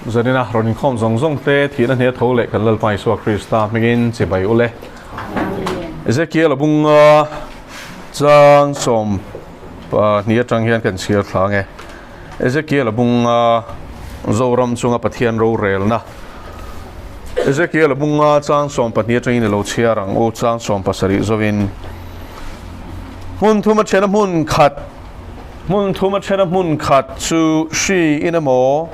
Zanina rawn inkhawm zawng zawng te thihna hne tho leh kan Lalpa Isua Krista hmingin chibai u le. Ezekiel a bunga chang sawm pahnih atang hian kan chhiar thla ange. Ezekiel a bunga Zoram chunga Pathian rorelna. Ezekiel a bunga chang 12 atangin i lo chhiar ang u, chang 17 zawin. Hmun thuma thena hmun khat Hmun thuma thena hmun khat chu hri in emaw,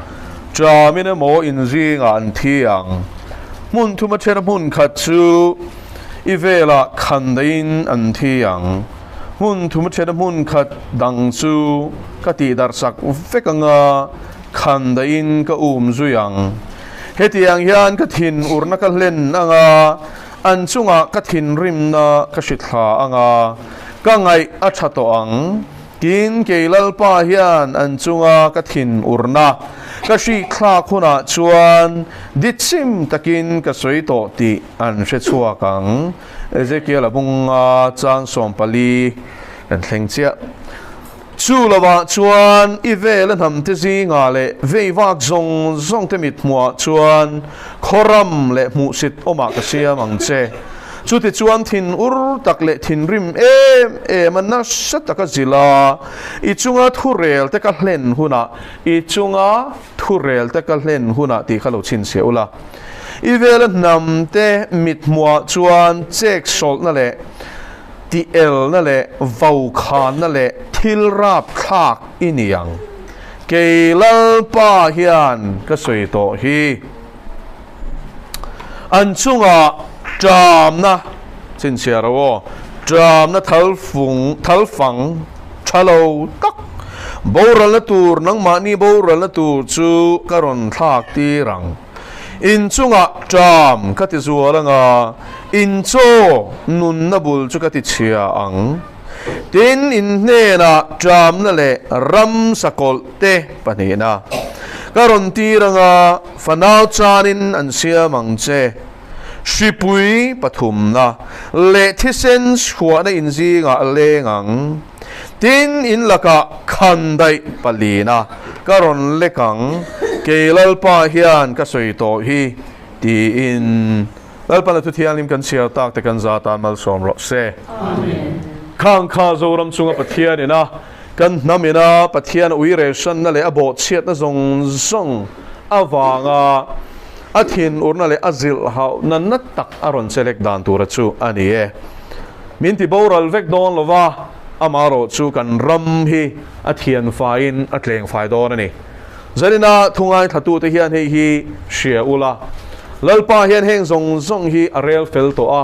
ṭam in emaw inzingah an thi ang. Hmun thuma thena hmun khat chu i velah khandaiin an thi ang. Hmun thuma thena hmun khat dang chu ka tihdarhsak vek anga khandaiin ka um zui ang. Hetiang hian ka thinurna ka hlen anga an chungah ka thinrimna ka hrithla anga ka ngaih a tha tawh ang. Tin, kei Lalpa hian an chunga ka thinurna ka hrihthlak hunah chuan ditchim takin ka sawi tawh tih an hre chhuak ang. Ezekiel a bunga chang 14 kan thleng chiah. Chu lovah chuan i vela hnamte zingah leh veivak zawng zawngte mithmuhah chuan khawram leh hmuhsit awmah ka siam ang che. Chutichuan thinur tak leh thinrim em em a nasa taka zilh a, i chunga thurel te ka hlen hunah, i chunga thurel te ka hlen hunah tih kha lo chhinchhiah ula. I vela hnamte mithmuhah chuan chek sawlhna leh Tih elna leh vokhanna leh thil rapthlak i ni ang. Kei Lalpa hian ka sawi tawh hi. An chungah ṭamna, chhinchhiah ro aw, ṭamna thalfung, thalfang ṭha lo tak, boralna tur, nangmahni boralna tur chu ka rawn thlak tir ang. In chungah ṭam ka ti zual anga, in chaw nunna bul chu ka ti chhia ang. Tin, in hnenah ṭamna leh ram sakawlh te pahnihna ka rawn tir anga, fanau chanin an siam ang che. Hripui pathumna leh thisen chhuahna in zingah a leng ang. Tin, in lakah khan daih palina ka rawn lek ang, kei Lalpa hian ka sawi tawh hi, tiin Lalpana thu thianghlim kan chhiar tak te kan za tan malsawm rawh se. Khang kha Zoram chunga Pathian ina kan hnam ina Pathian a ui rehsanna leh a bawhchhiatna zawng zawng avanga a thinurna leh a zilhhauhna na tak a rawn chelek dan tura chu a ni e. Min ti boral vek dawn lo va, amaherawh chu kan ram hi a thian faiin a tleng fai dawn a ni. Zanina thu ngaithlatute hian hei hi hria ula, Lalpa hian heng zawng zawng hi a rel fel tawh a,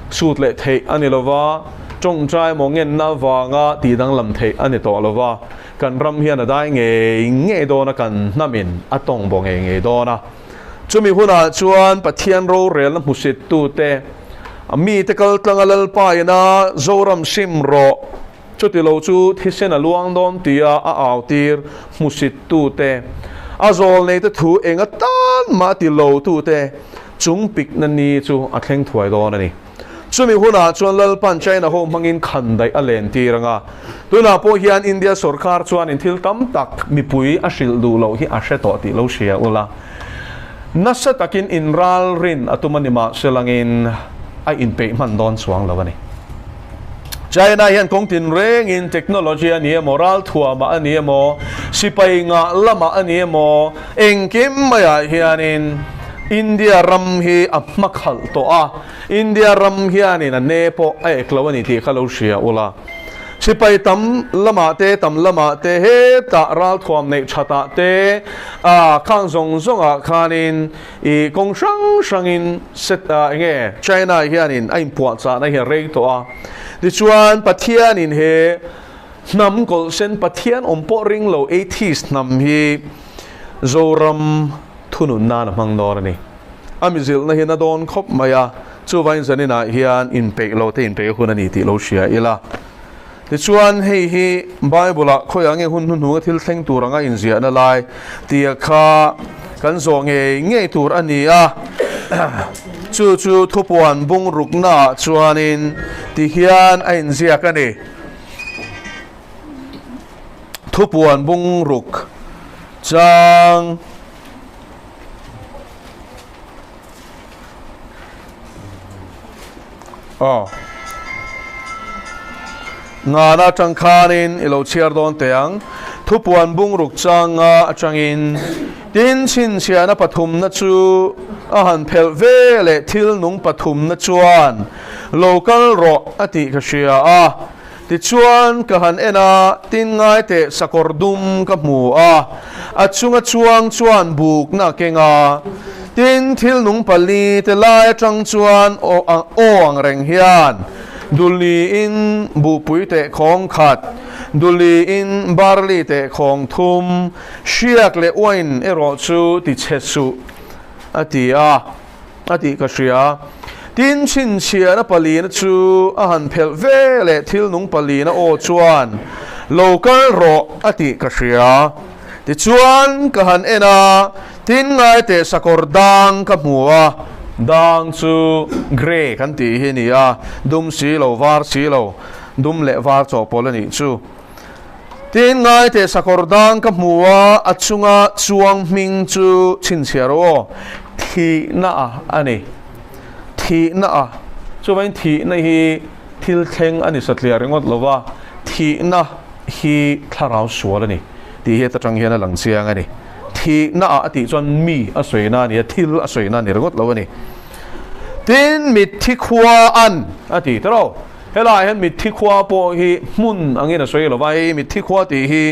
sut leh theih a ni lo va, tawngtai emaw ngenna avanga tihdanglam theih a ni tawh lo va, kan ram hian a dai ngei ngei dawn a, kan hnamin a tawng baw ngei ngei dawn a. Chumi hunah chuan Pathian rorelna hmusittute, mite kal tlanga Lalpa ina Zoram sim rawh, chuti lo chu thisen a luang dawn tia a autir hmusittute, a zawlneite thu eng atan mah ti lotute chung pikna ni chu a thleng thuai dawn a ni. Chumi hunah chuan Lalpan China ho hmangin khan daih a len tir ang a. Tunah pawh hian India sorkar chuanin thil tam tak mipui a hrilh duh loh hi a hre tawh tih lo hria ula. Nasa takin inralrin a tum a ni mahse langin a inpeih hman dawn chuang lo a ni. China hian kawng tinrengin technology a ni emaw, ralthuamah a ni emaw, sipai ngah lamah a ni emaw, engkim maiah hianin India ram hi a hmakhalh tawh a, India ram hianin a ne pawh a ek lo a ni tih kha lo hria ula. Sipai tam lamah te, tam lamah te, hetah ralthuam neih thatah te, ah khang zawng zawngah khanin ih kawng hrang hrangin set ah eng nge China hianin a inpuahchahna hi a rei tawh a. Tichuan Pathianin he hnam kawlhsen Pathian awm pawh ring lo atheist hnam hi Zoram thunun nan a hmang dawn a ni. A mizilhna hi na dawn khawp mai a, chuvain zaninah hian inpeih lo te inpeih hun a ni tih lo hria ila. Tichuan hei hi Bible-ah khawiah nge hun hnuhnunga thil thleng tur anga inziahna lai tia kha kan zawh ngei ngei tur a ni a. Chu chu thupuan bungruknaah chuanin tihian a inziak a ni. Thupuan bungruk chang. Aw. Ngana atang khanin i lo chhiar dawn teh ang. Thupuan bungruk changa atangin tin chhinchhiahna pathumna chu a han phelh ve leh thil nung pathumna chuan lo kal rawh a tih ka hria a. Tichuan ka han en a, tin ngai teh sakawr dum ka hmu a, a chunga chuang chuan bukna a keng a. Tin thil nung pali te lai atang chuan aw ang reng hian Duli-in buhpui teh khawng khat, Duli-in barley teh khawng thum, hriak leh uain erawh chu ti chhe suh, a ti a, a tih ka hria. Tin, chhinchhiahna palina chu a han phelh ve leh thil nung palina aw chuan, Lo kal rawh, a tih ka hria. Tichuan, ka han en a, tin ngaiteh sakawr dang ka hmu a. Dang chu grey kan tih hi a ni a, dum si lo, var si lo, dum leh var chawhpawlh a nih chu. Tin ngaiteh sakawr dang ka hmu a, a chunga chuang hming chu chhinchhiah rawh aw, thihna a a ni. Thihna a, chuvangin thihna hi thil thleng a ni satliah ringawt lo va, thihna hi thlarau sual a ni tih hi atang hian a lang chiang a ni. Thihna ah a tih chuan mi a sawina a ni a, thil a sawina a ni ringawt lo a ni. Tin, mitthi khua an a ti ta lo. Helaiah hian mitthi khua pawh hi hmun angin a sawi lo va, hei mitthi khua tih hi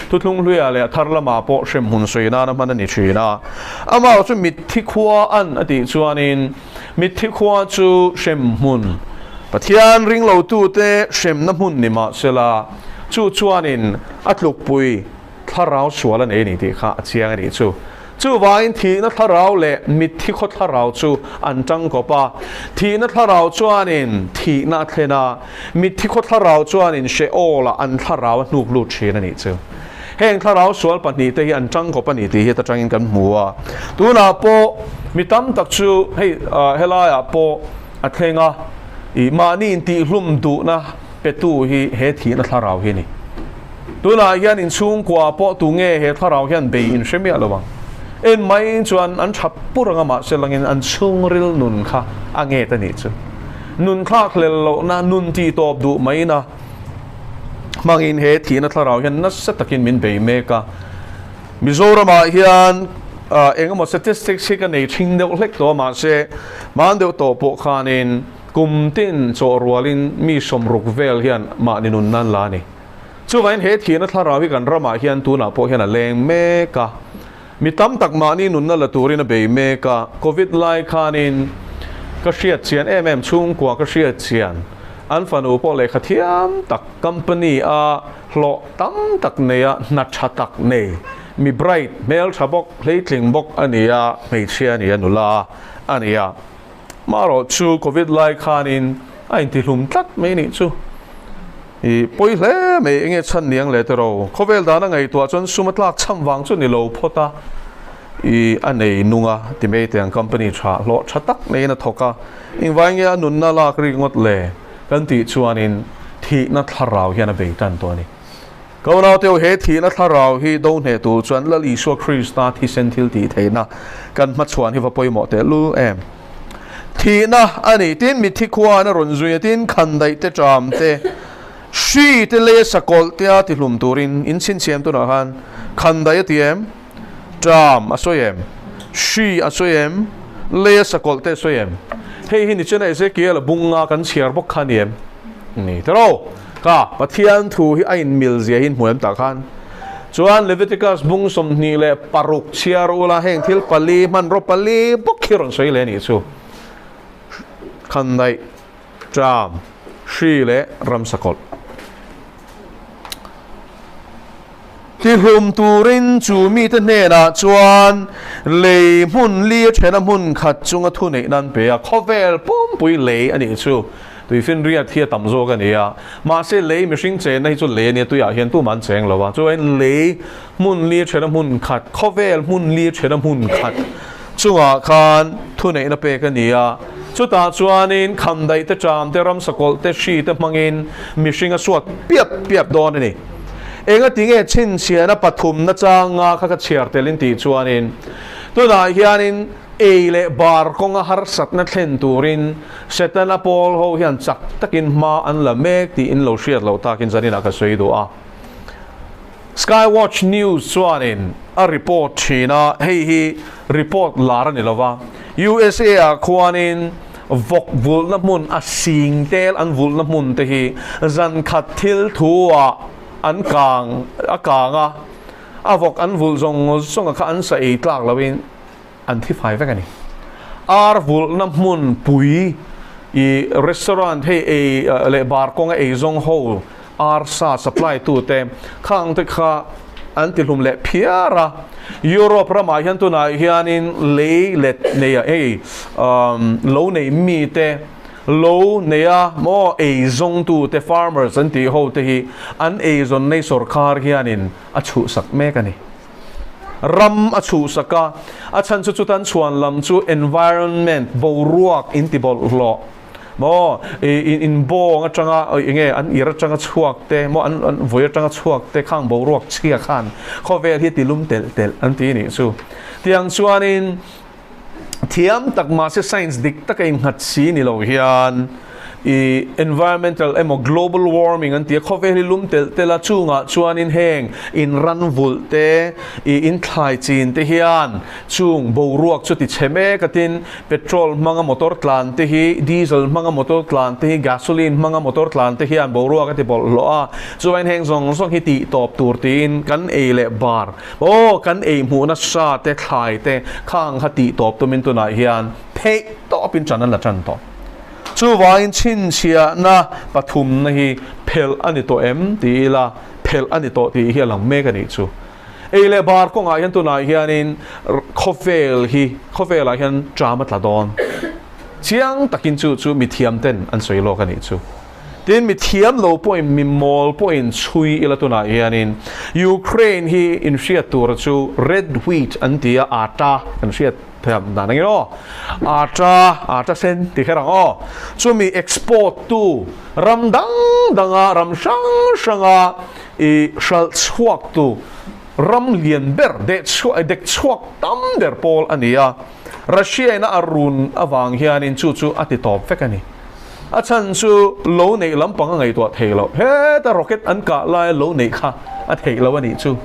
thuthlung hluiah leh a thar lamah pawh hremhmun sawi nana hman a ni thin a. Amaherawhchu chu mitthi khua an a tih chuanin mitthi khua chu hremhmun, Pathian ringlotute hremna hmun ni mahsela chu chuanin a tlukpui thlarau sual a nei a ni tih kha a chiang a nih chu. Chuvangin thihna thlarau leh mitthi khaw thlarau chu an tangkawp a, thihna thlarau chuanin thihna a thlen a, mitthi khaw thlarau chuanin Sheol-ah an thlarau a hnuk lut thin a nih chu. Heng thlarau sual pahnihte hi an tangkawp a ni tih hi atangin kan hmu a. Tunah pawh mi tam tak chu hei helaiah pawh a thleng a, ih mahni intihhlum duhna petu hi he thihna thlarau hi a ni. Tunah hian inchhungkua pawh tu nge he thlarau hian bei in hre miah lo ang. En mai chuan an tha pur anga mahse langin an chhungril nun kha a nget a nih chu. Nun thlak hlel lohna, nun tih tawp duh maina hmangin he thihna thlarau hian nasa takin min bei mek a. Mizoramah hian engemaw statistics hi ka nei thing deuh hlek tawh a mahse hman deuh tawh pawh khanin kum tin chawh rualin mi sawmruk vel hian mahni nun nan la a ni. Chuvangin he thihna thlarau hi kan ramah hian tunah pawh hian a leng mek a. Mi tam tak mahni nunna la turin a bei mek a. Covid lai khanin ka hriat chian em em chhungkua ka hriat chian an fanu pawh lehkha thiam tak company a hlawh tam tak nei a hna tha tak nei mi bright hmel tha bawk hleitling bawk a ni a hmeichhia a ni a nula a ni a. Marawh chu Covid lai khanin a intihlum tlat mai nih chu. I pawi hle mai enge chhan niang leh tero. Khawvel dana ngaihtuah chuan sum a tlak chham vang chu ni lo phawt a. I a nei nung a ti mai teh ang company tha hlawh tha tak neiin a thawk a. Engvai nge a nunna lak rik ngawt le kan tih chuanin thihna thlarau hian a bei tan tawh a ni. Ka unauteu he thihna thlarau hi do hneh tur chuan Lal Isua Krista thisen thil tih theihna kan hmachhuan hi va pawimawh teh lul em. Thihna a ni tin mitthi khuan a rawn zui a tin khandaih te ṭam te hri te leh sakawlh te a tihlum turin in chhinchhiam tunah khan khandaih a ti em? Ṭam a sawi em? Hri a sawi em? Lei a sakawlh te a sawi em? Hei hi nichina Ezekiel a bunga kan chhiar bawk kha a ni em? Ni tiraw? Ka Pathian thu hi a inmil zia hi in hmu em tah khan? Chuan Leviticus bung 26 chhiar ula heng thil pali hmanraw pali bawk hi rawn sawi leh a nih chu. Khandaih, ṭam, hri leh ramsakawlh. Tihlum turin chu mite hnenah chuan lei hmun li a thena hmun khat chunga thu neih nan pe a, khawvel pumpui lei a nih chu. Tuifinriat hi a tam zawk a ni a, mahse lei mihring chenna hi chu lei a nia, tuiah hian tumah an cheng lo a, chuan lei hmun li a thena hmun khat, khawvel hmun li a thena hmun khat chungah khan thu neihna pek a ni a, chutah chuanin khamdaih te, ṭam te, ramsakawlh te, hri te hmangin mihring a suat piap piap dawn a ni. Engatinge chhinchhiahna pathumna changa kha ka chhiar telin tih chuanin tunah hianin ei leh bar kawnga harsatna thlen turin Setana pawl ho hian chak takin hma an la mek tiin lo hriat loh takin zaninah ka sawi duh a. Skywatch News chuanin a report thin a, hei hi report lar a ni lo va, USA ah khuanin vawk vulhna hmun a sing tel an vulhna hmun te hi zan khat thil thu ah an kang a kang a, a vawk an vulh zawng zawng a kha an sa ei tlak loin an thi fai vek a ni. Ar vulhna hmun pui i restaurant hei ei leh bar kawnga ei zawng ho ar sa supply tute khang te kha an ti hlum leh phiar a. Europe ramah hian tunah hianin lei let neia hei lo nei mite lo neia maw ei zawngtute farmers an tih ho te hi an eizawn nei sawrkar hianin a chhuhsak mek a ni. Ram a chhuhsak a, a chhan chu chutan chhuan lam chu environment, boruak in ti bawlhhlawh maw, i in bawng atanga eng nge an ir atanga chhuak te maw an an vawi atanga chhuak te khang boruak chhia khan khawvel hi ti lum telh telh an ti nih chu. Tiang chuanin thiam tak mahse science dik taka innghat si ni lo hian i environmental emaw global warming an ti a, khawvel hi lum telh telh a, chungah chuanin heng in ran vulh te, i in thlai chin te hian chung boruak chu ti chhe mek a tin petrol hmanga motor tlan te hi, diesel hmanga motor tlan te hi, gasoline hmanga motor tlan te hian boruak a ti bawlhhlawh a, chuan heng zawng zawng hi tih tawp tur tiin kan ei leh bar. Aw, kan ei hmuhna sa te, thlai te, khang kha tih tawp tumin tunah hian theih tawpin ṭan an la ṭan tawh. Chuvangin chhinchhiahna pathumna hi phelh a ni tawh em ti ila, phelh a ni tawh tih hi a lang mek a nih chu. Ei leh bar kawngah hian tunah hianin khawvel hi, khawvelah hian ṭam a tla dawn. Chiang takin chu chu mithiamten an sawi lawk a nih chu. Tin, mi thiam lo pawhin, mi mawl pawhin chhui ila tunah hianin Ukraine hi inhriat tura chu red wheat an ti a, atta kan hriat thiam dan angin aw, atta, atta sen ti kher ang aw, chumi export tu ram dang danga, ram hrang hranga i hralh chhuak tu ram lian ber, deh chhuak, dek chhuak tam ber pawl a ni a, Russia ina a run avang hianin chu chu a ti tawp vek a ni. A chhan chu lo neih lampang a ngaihtuah thei lo. Heta rocket an kah laia lo neih kha a theih lo a nih chu.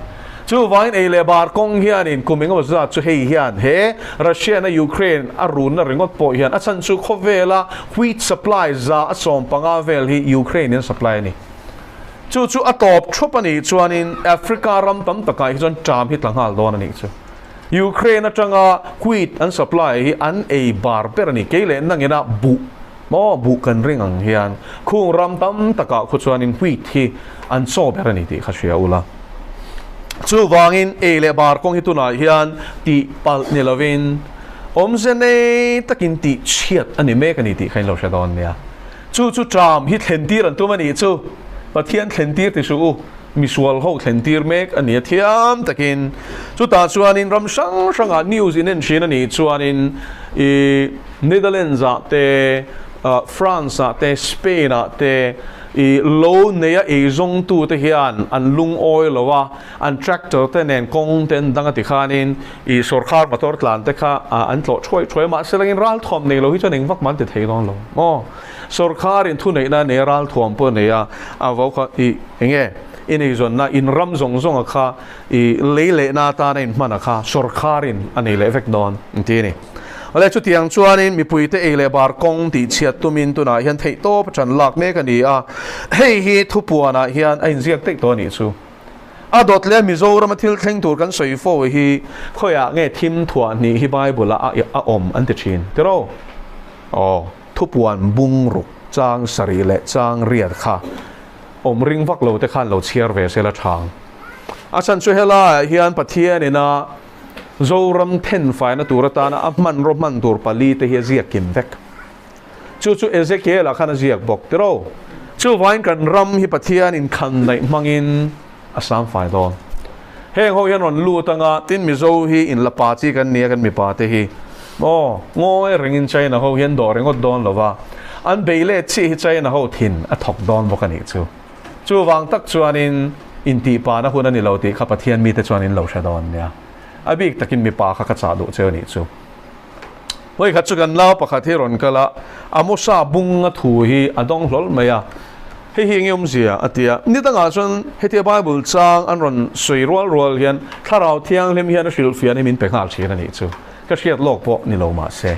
Chuvangin ei leh bar kawng hianin kum engemaw zat chu hei hian he Russia na Ukraine a runna ringawt pawh hian a chhan chu khawvela wheat supply za a 15 vel hi Ukraine in a supply a ni. Chu chu a tawp thup a nih chuanin Africa ram tam takah hi chuan ṭam hi tla nghal dawn a nih chu. Ukraine atanga wheat an supply hi an ei bar ber a ni. Kei leh nangina buh maw buh kan ring ang hian khung ram tam takah khu chuanin wheat hi an chaw ber a ni tih kha hria ula. Chuvangin ei leh bar kawng hi tunah hian tih palh ni lovin awmze nei takin tih chhiat a ni mek a ni tih kha in lo hre dawn nia. Chu chu ṭam hi thlen tir an tum a nih chu. Pathian thlen tir ti suh u. Misual ho thlen tir mek a ni a thiam takin. Chutah chuanin ram hrang hrangah news in en thin a nih chuanin i Netherlands ah te, France ah te, Spain ah te i lo neia eizawng tu te hian an lungawi lo a, an tractor te nen kawng te an dang a ti khanin i sawrkhar motor tlan te kha an tlawh thuai thuai a, mahse langin ralthuam nei lo hi chuan engvak mah an ti thei dawn lo maw? Sawrkharin thuneihna nei a ralthuam pawh a nei a, a vo kha i enge i neizawnna in ram zawng zawng a kha i lei lehna atana in hman a kha sawrkharin a nei leh vek dawn an ti a ni. Awle chutiang chuanin mipuite ei leh bar kawng tih chhiat tumin tunah hian theihtawp a ṭan lak mek a ni a, hei hi thupuanah hian a inziak daih tawh a nih chu. A dawt leh Mizorama thil thleng tur kan sawi fo hi khawiah nge thim thuah hnih hi Bible-ah a awm an ti ṭhin tiraw? Aw. Thupuan bung ruk chang sarih leh chang riat kha awm ring vak lo te khan lo chhiar ve se la thang. A chhan chu helaiah hian Pathian ina Zoram thenfaina tur atana a hmanraw hman tur pali te hi a ziak kim vek. Chu chu Ezekiel-ah khan a ziak bawk tiraw. Chuvain kan ram hi Pathian inkhandaih hmangin a samfai dawn. Heng ho hian rawn lut anga tin Mizo hi in la pa chi kan nia kan mipa te hi maw ngawi rengin China ho hian dawh ringawt dawn lova an bei let chiah hi China ho thin a thawk dawn bawk a nih chu. Chuvang tak chuanin Intihpahna hun a ni lo tih kha Pathian mite chuan in lo hre dawn nia. A bik takin mipa kha ka chah duh cheu a nih chu. Vawikhat chu kan nau pakhat hi rawn kal a, Amosa bunga thu hi a dawng hlawl mai a, Hei hi enge awmzia? a ti a. Ni dangah chuan hetia Bible chang an rawn sawi rual rual hian Thlarau Thianghlim hian a hrilhfiahna hi min pe nghal thin a nih chu. Ka hriat lawk pawh ni lo mahse.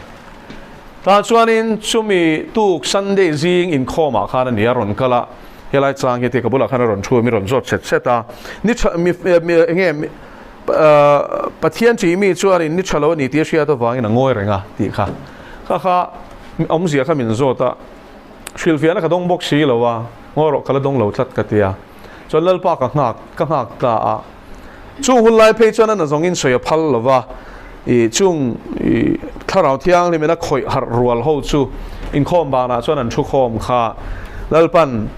Tah chuanin chumi tuk Sunday zing inkhawmah khan a ni a rawn kal a, helai chang hi tia ka bulah khan a rawn thu a, mi rawn zawt set set a, ni tha mi enge Pathian chi mi chuanin ni tha lo a ni tih a hriat avangin a ngawi reng a tih kha kha kha awmzia kha min zawt a, hrilhfiahna ka dawng bawk si lo a, ngawi rawh ka la dawng lo tlat ka ti a, chuan Lalpa ka nghak ka nghak ta a. Chung hun lai phei chuan a nazawngin sawi a phal lo va, ih chung ih Thlarau Thianghlimin a khawih harh rual ho chu inkhawm banah chuan an thu khawm kha Lalpan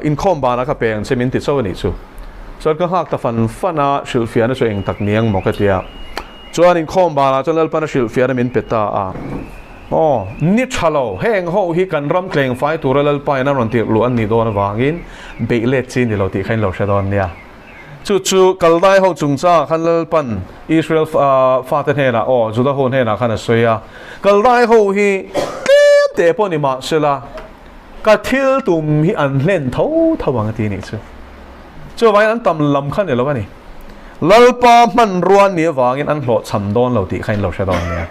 inkhawm banah ka peng che min ti chauh a nih chu. Chuan ka nghak ta fan fan a, hrilhfiahna chu eng tak niang maw ka ti a. Chuan inkhawm banah chuan Lalpan a hrilhfiahna min pe ta a. Aw, ni tha lo, heng ho hi kan ram tleng fai tura Lalpa in a rawn tirh luh an nih dawn avangin beih let chi ni lo tih kha in lo hre dawn nia. Chu chu Kaldai ho chungchangah khan Lalpan Israel fate hnenah aw Juda ho hnenah khan a sawi a, Kaldai ho hi tlem teh pawh ni mah sela ka thil tum hi an hlen tho tho ang a ti nih chu. Chuvangin an tam lam kha ni lo a ni. Lalpa hmanrua ni avangin an hlawhchham dawn lo tih kha in lo hre dawn nia.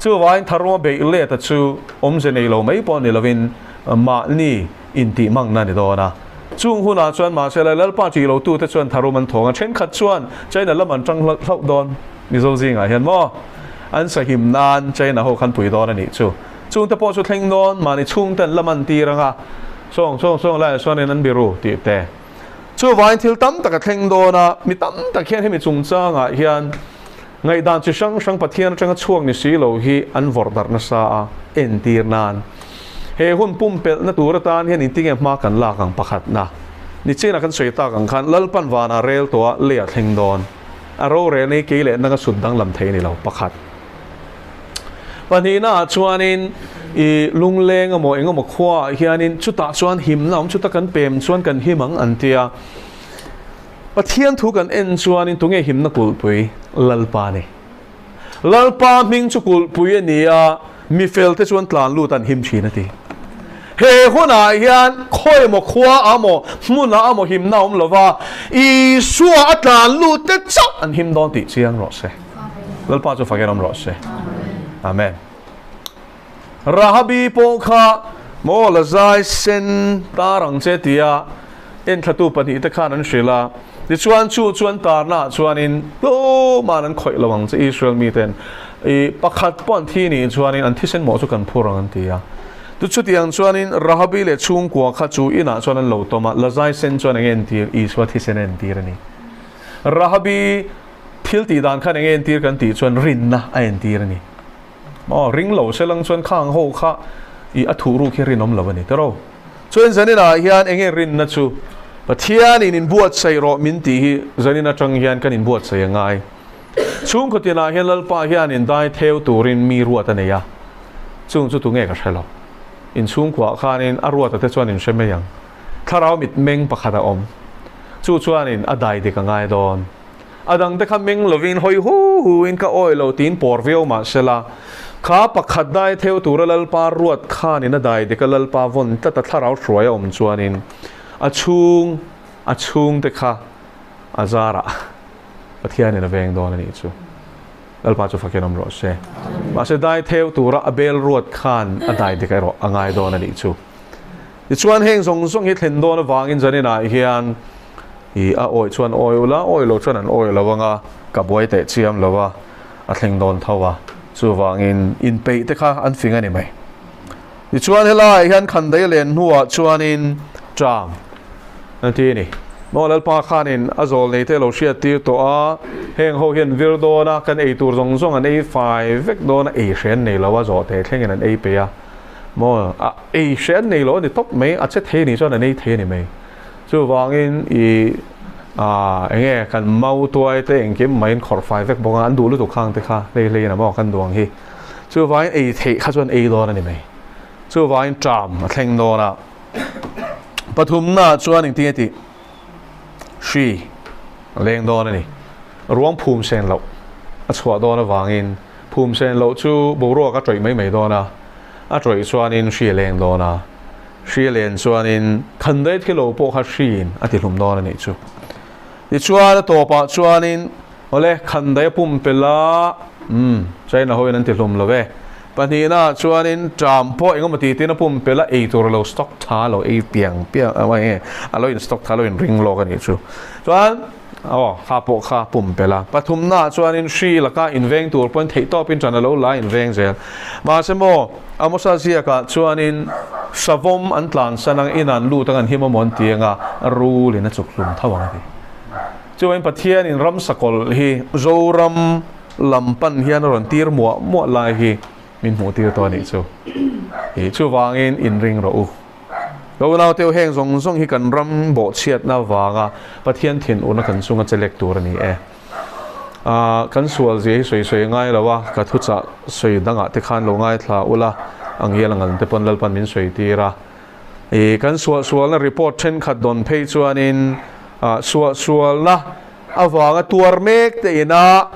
Chuvangin tharunga beih let a chu awmze nei lo mai pawh ni lovin mahni intihmangna a ni dawn a. Chung hunah chuan mahse lai Lalpa tih lo tute chuan tharum an thawng a, thenkhat chuan China lam an tang hlauh dawn. Mizo zingah hian maw an sahim nan China ho khan pui dawn a nih chu. Chungte pawh chu thleng dawn, mahni chhungte an lam an tir ang a, sawng sawng sawng laiah chuanin an biru tih te. Chuvangin thil tam tak a thleng dawn a, mi tam tak hian hemi chungchangah hian ngaihdan chi hrang hrang Pathian atanga chhuak ni si lo hi an vawrh darh nasa a, entir nan. He hun pumpelhna tur atan hian intinge hma kan lak ang pakhatna ni chinah kan sawi tak ang khan Lalpan vanah rel tawh a lei a thleng dawn. A rorelna hi kei leh nanga sut danglam thei a ni lo pakhat. Pahnihna ah chuanin i lungleng emaw eng emaw khua ah hianin chutah chuan himna awm chuta kan pem chuan kan him ang an tia. Pathian thu kan en chuanin tunge himna kulhpui? Lalpa a ni. Lalpa hming chu kulhpui a ni a, mi felte chuan tlan lut an him thin a ti. He hunah hian khawi emaw khua ah maw hmunah amaw himna a awm lova, Isua a tlan lut te chauh an him dawn tih chiang rawh se. Lalpa chu fakin awm rawh se. Amen. Rahabi pawh kha maw la zai sen tar ang che tia enthlatu pahnihte khan an hrilh a. Tichuan chu chuan tarnaah chuanin tlawma'n an khawih lo ang che Israel miten i pakhat pawh an thi nih chuanin an thisen mawh chu kan phur ang an ti a. Chu chutiang chuanin Rahabi leh chhungkua kha chu inah chuan an lo tawm a, la zai sen chuan eng entir Isua thisen a entir a ni. Rahabi thil tih dan khan eng entir kan tih chuan rinna a entir a ni. Maw ring lo se lang chuan khang ho kha i a thuh ruk hi rinawm lo a ni tiraw. Chuan zaninah hian enge rinna chu Pathianin inbuatsaih rawh min tih hi zanin atang hian kan inbuatsaih a ngai. Chhungkaw tinah hian Lalpa hian indai theu turin mi ruat a nei a, chung chu tunge ka hre lo. Inchhungkuah khanin a ruata te chuan in hre mai ang. Thlarau mitmeng pakhat a awm. Chu chuanin a dai dik a ngai dawn. A dangte kha meng lovin hawi hu huin ka awih lo tiin pawr viau mah sela, kha pakhat dai theu tura Lalpa ruat khanin a dai dik a Lalpa vawn tlat a thlarau hruai a awm chuanin a chhung a chhungte kha a zarah Pathianin a veng dawn a nih chu. Lalpa chu fakin awm rawh se. Mahse dai theu tura a bel ruat khan a dai dik erawh a ngai dawn a nih chu. Tichuan heng zawng zawng hi thlen dawn avangin zaninah hian I a awih chuan awi ula, awi lo chuan an awi lo anga ka buai teh chiam lo a, a thleng dawn tho a, chuvangin inpeih te kha an fing a ni mai. Tichuan helaiah hian Khandai len hnuah chuanin ṭam an ti a ni. Maw Lalpa khanin a zawl nei te lo hriat tir tawh a, heng ho hian vir dawn a, kan ei tur zawng zawng an ei fai vek dawn a, ei hre an nei lo a, zawh teh thlengin an ei peih a, maw a ei hre an nei lo a ni tawp mai, a che thei a nih chuan an ei thei a ni mai. Chuvangin i eng nge kan mau tuai te engkim maiin khawrh fai vek bawk a, an duh lutuk khang te kha hlei hleiin a maw kan duang hi. Chuvangin ei theih kha chuan ei dawn a ni mai. Chuvangin ṭam a thleng dawn a. Pathumnaah chuan engtin nge tih? Hri a leng dawn a ni. Ruang phum sen loh a chhuah dawn avangin phum sen loh chu boruak a tawih mai mai dawn a, a tawih chuanin hri a leng dawn a, hri a len chuanin khandai thi lo pawh kha hriin a tihlum dawn a nih chu. Tichuan a tawpah chuanin awle khandai a pumpelh a, umm China hoin an tihlum lo ve. Pahnihnaah chuanin ṭam pawh engemaw ti tiin a pumpelh a, ei tur a lo stock tha a lo ei piang piang a, enge a lo in stock tha a lo in ring lawk a nih chu. Chuan aw kha pawh kha pumpelh a. Pathumnaah chuanin hri laka inveng tur pawhin theihtawpin ṭan a lo la inveng zel. Mahse maw Amosa ziakah chuanin savawm an tlansan ang, in an lut ang an him amaw an ti anga rulin a chuk hlum tho ang a ti. Chuan Pathianin ramsa kawlh hi Zoram lam pan hian a rawn tir muah muah lai hi min hmuh tir tawh a nih chu. Ih chuvangin inring rawh u. Ka unau teu heng zawng zawng hi kan ram bawhchhiatna avanga Pathian thinurna kan chunga chelek tur a ni e. Ah kan sual zia hi sawi sawi a ngai lo a, ka thuchah sawi dangah te khan lo ngaithla ula ang hian ang ang te pawn Lalpan min sawi tir a. Ih kan suahsualna report thenkhat dawn phei chuanin ah suahsualna avanga tuar mek te ina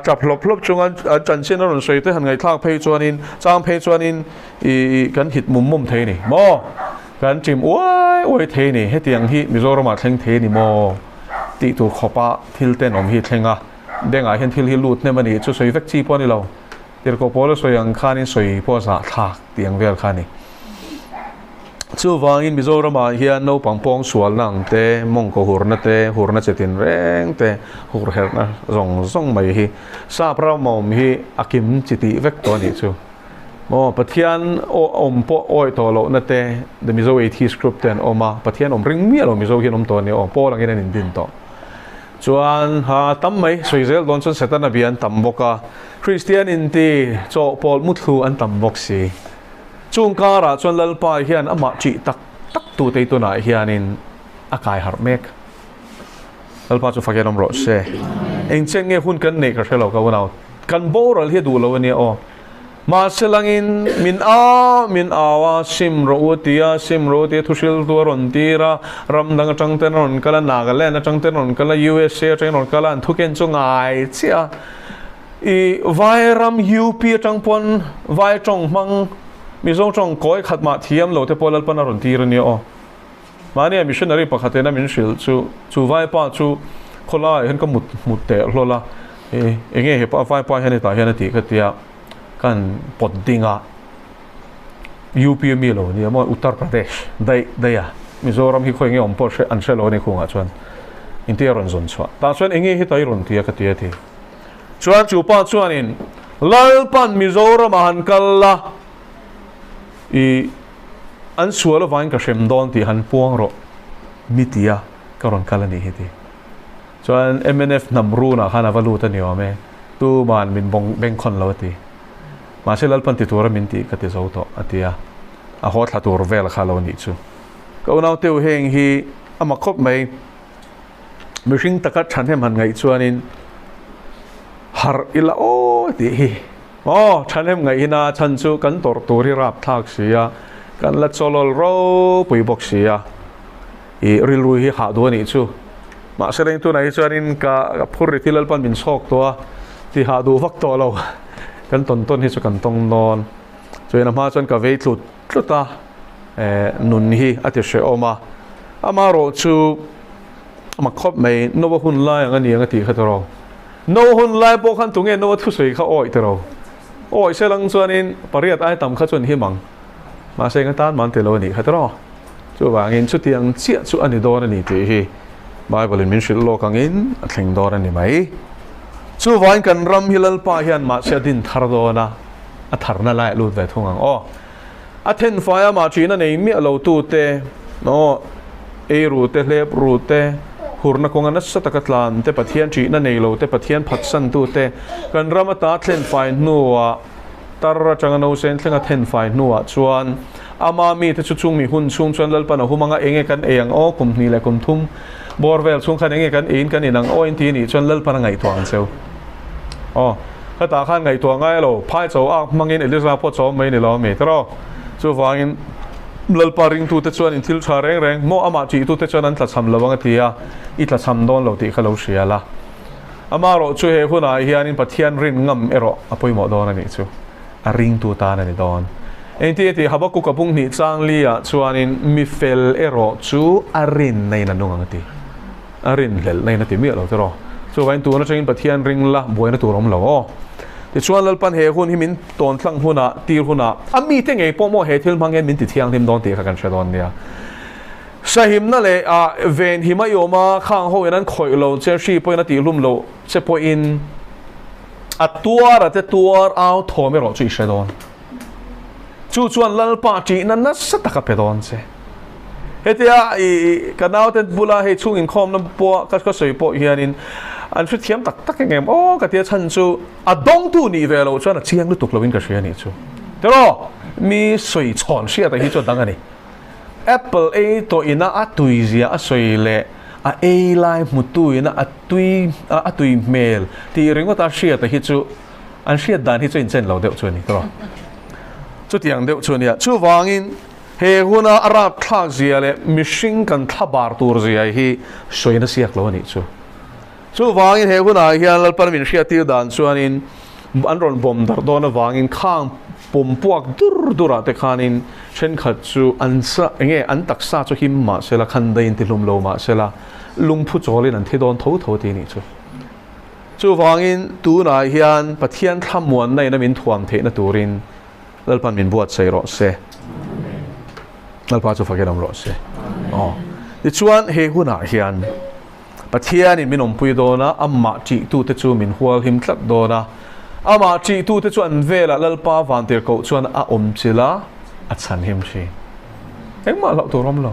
tap hlawp hlawp chunga an chanchin a rawn sawi te han ngaihthlak phei chuanin chang phei chuanin ih kan hit mum mum thei a ni maw? Kan chim uai uai thei a ni. Hetiang hi Mizoramah thleng thei a ni maw? Tih tur khawpa thil tenawm hi thleng a, bengah hian thil hi lut hnem a ni chu sawi vek chi pawh a ni lo. Tirhkoh pawl a sawi ang khanin sawi pawh a zahthlak tih ang vel kha a ni. Chuvangin Mizoramah hian naupang pawng sualna ang te, mawngkaw hurna te, hurna che tin reng te, hur herhna zawng zawng mai hi sap ram awm hi a kim chi tih vek tawh a nih chu. Maw Pathian awm pawh awih tawh lohna te, The Mizo Atheist Group te an awm a, Pathian awm ring miah lo Mizo hian awm tawh a nia aw, Paul angin an indin tawh. Chuan ha tam mai sawi zel dawn chuan Setana bia an tam bawk a, Kristian inti chawhpawlh muthlu an tam bawk si. Chung karah chuan Lalpa hian amah ṭih tak tak tute tunah hianin a kai harh mek. Lalpa chu fakin awm rawh se. Eng chen nge hun kan neih ka hre lo ka unau. Kan boral hi a duh lo a nia aw. Mahse langin min a min au a, sim rawh u tia, sim rawh u tia thuhriltu a rawn tir a, ram dang atang ten a rawn kal a, Nagaland atang ten a rawn kal a, USA atangin a rawn kal a, an thuken chu ngai chiah a. I Vairam UP atang pawn Vai tawng hmang Mizo tawng kawi khat mah thiam lo te pawh Lalpan a rawn tir a nia aw. Mahnia missionary pakhat ena min hrilh chu chu Vaipa chu khawlaiah hian ka mut hmut teh hlawl a, e enge he pa Vaipa hian hetah hian a tih ka tia kan pawt ding a UP a mi lo nia maw Uttar Pradesh daih daih a Mizoram hi khawi nge awm pawh an hre lo a ni khungah chuan inti a rawn zawn chhuah tah chuan enge hetah i rawn ti a ka ti a ti. Chuan chu pa chuanin Lalpan Mizoram-ah han kal la, i an sual avangin ka hrem dawn tih han puang rawh mi tia ka rawn kal a nih hi ti. Chuan mnf hnam runah khan a va lut a ni awm e, tuman min bawng bengkhawn lo a ti. Mahse Lalpan ti tura min tih ka ti zo tawh a ti a, a haw thla tur vel kha lo nih chu. Ka unauteu heng hi a mak khawp mai. Mihring taka thahnem han ngaih chuanin harh ila aw tih hi aw thahnem ngaihina chhan chu kan tawrh tur hi rapthlak si a, kan la chawlawl ropui bawk si a, ih rilru hi hah duh a nih chu. Mahse reng tunah hi chuanin ka phur ri thil Lalpan min chhawk tawh a, ti hah duh vak tawh lo kan tawn tawn hi chu kan tawng dawn. Chuan a hma chuan ka vei tlut tlut a, nun hi a ti hrehawm a, amaherawh chu mak khawp mai, Noah hun lai ang a ni ang a tih kha tiraw? Noah hun lai pawh khan tunge Noah thusawi kha awih tiraw? Awih se lang chuanin pariat ai tam kha chuan him ang, mahse eng atan man ti lo a nih kha tiraw? Chuvangin chutiang chiah chu a ni dawn a ni tih hi Bible in min hrilh lawk angin a thleng dawn a ni mai. Chuvangin kan ram hi Lalpa hian mahse a din thar dawn a, a tharna laiah lut ve thung ang aw. A then fai amah ṭihna nei miah lo tute, aw, ei ru te, hlep ru te, hurna kawnga nasa taka tlan te, Pathian ṭihna nei lo te, Pathian phatsan tute, kan ram ata thlen fai hnuah, tar aṭanga nausen thlenga then fai hnuah chuan ama mite chu chung mi hun chhung chuan Lalpan a hum anga enge kan ei ang aw, kum hnih leh kum thum bawr vel chhung khan enge kan eiin kan in ang aw inti anih chuan Lalpan a ngaihtuah ang cheu. Aw. Hetah khan ngaihtuah ngai lo, phai cho ak hmangin Eliza pawh chawm mai ni lo a mi tiraw? Chuvangin Lalpa ringtute chuan in thil tha reng reng maw amah ṭihtute chuan an tlachham lo ang a ti a, i tlachham dawn lo tih kha lo hria la. Amaherawh chu he hunah hianin Pathian rin ngam erawh a pawimawh dawn a nih chu. A ringtu tan a ni dawn. Engtin a ti? Habakkuk a bung hnih chang liah chuanin mi fel erawh chu a rinna in a nung ang a ti. A rinhlelhna in a ti miah lo tiraw. Chuvangin tun atangin Pathian ring la buaina tur awm lo aw. Tichuan Lalpan he hun hi min tawn tlang hunah, tir hunah, a mite ngei pawh maw he thil hmang hian min ti thianghlim dawn tih kha kan hre dawn nia. Sahimna leh a venhim a i awm a, khang ho in an khawih lo che, hri pawhin a tihhlum lo che pawhin a tuar a te tuar au thawm erawh chu i hre dawn. Chu chuan Lalpa ṭihna nasa tak a pe dawn che. Hetia i ka naute bula hei chhung inkhawmna pawh ka ka sawi pawh hianin an hrethiam tak tak eng em aw ka tia chhan chu a dawngtu nih ve loh chuan a chiang lutuk loin ka hria anih chu. Tiraw? Mi sawi chhawn hriata hi chu a dang a ni. Apple ei tawh ina a tui zia a sawi leh a ei lai hmutu ina a tui a tui hmel tih ringawta hriata hi chu an hriat dan hi chu inchen lo deuh chu a ni tiraw? Chutiang deuh chu a nia. Chuvangin he huna a rapthlak zia leh mihring kan thlabar tur zia hi sawi nasiak lo a nih chu. Chuvangin he hunah hian Lalpan min hriattir dan chuanin an rawn bawm darh dawn avangin khang pum puak dur durah te khanin thenkhat chu an sa enge an taksa chu him mah sela khan daih in tihlum lo mah sela lungphu chawlin an thi dawn tho tho ti a nih chu. Chuvangin tunah hian Pathian thlamuanna ina min thuam theihna turin Lalpan min buatsaih rawh se. Lalpa chu fakin awm rawh se. Aw. Tichuan he hunah hian Pathianin min awmpui dawn a, amah ṭihtute chu min hualhim tlat dawn a. Amah ṭihtute chu an velah Lalpa vantirhkoh chuan a awm chilh a, a chhanhim ṭhin. Engmah hlauh tur awm lo.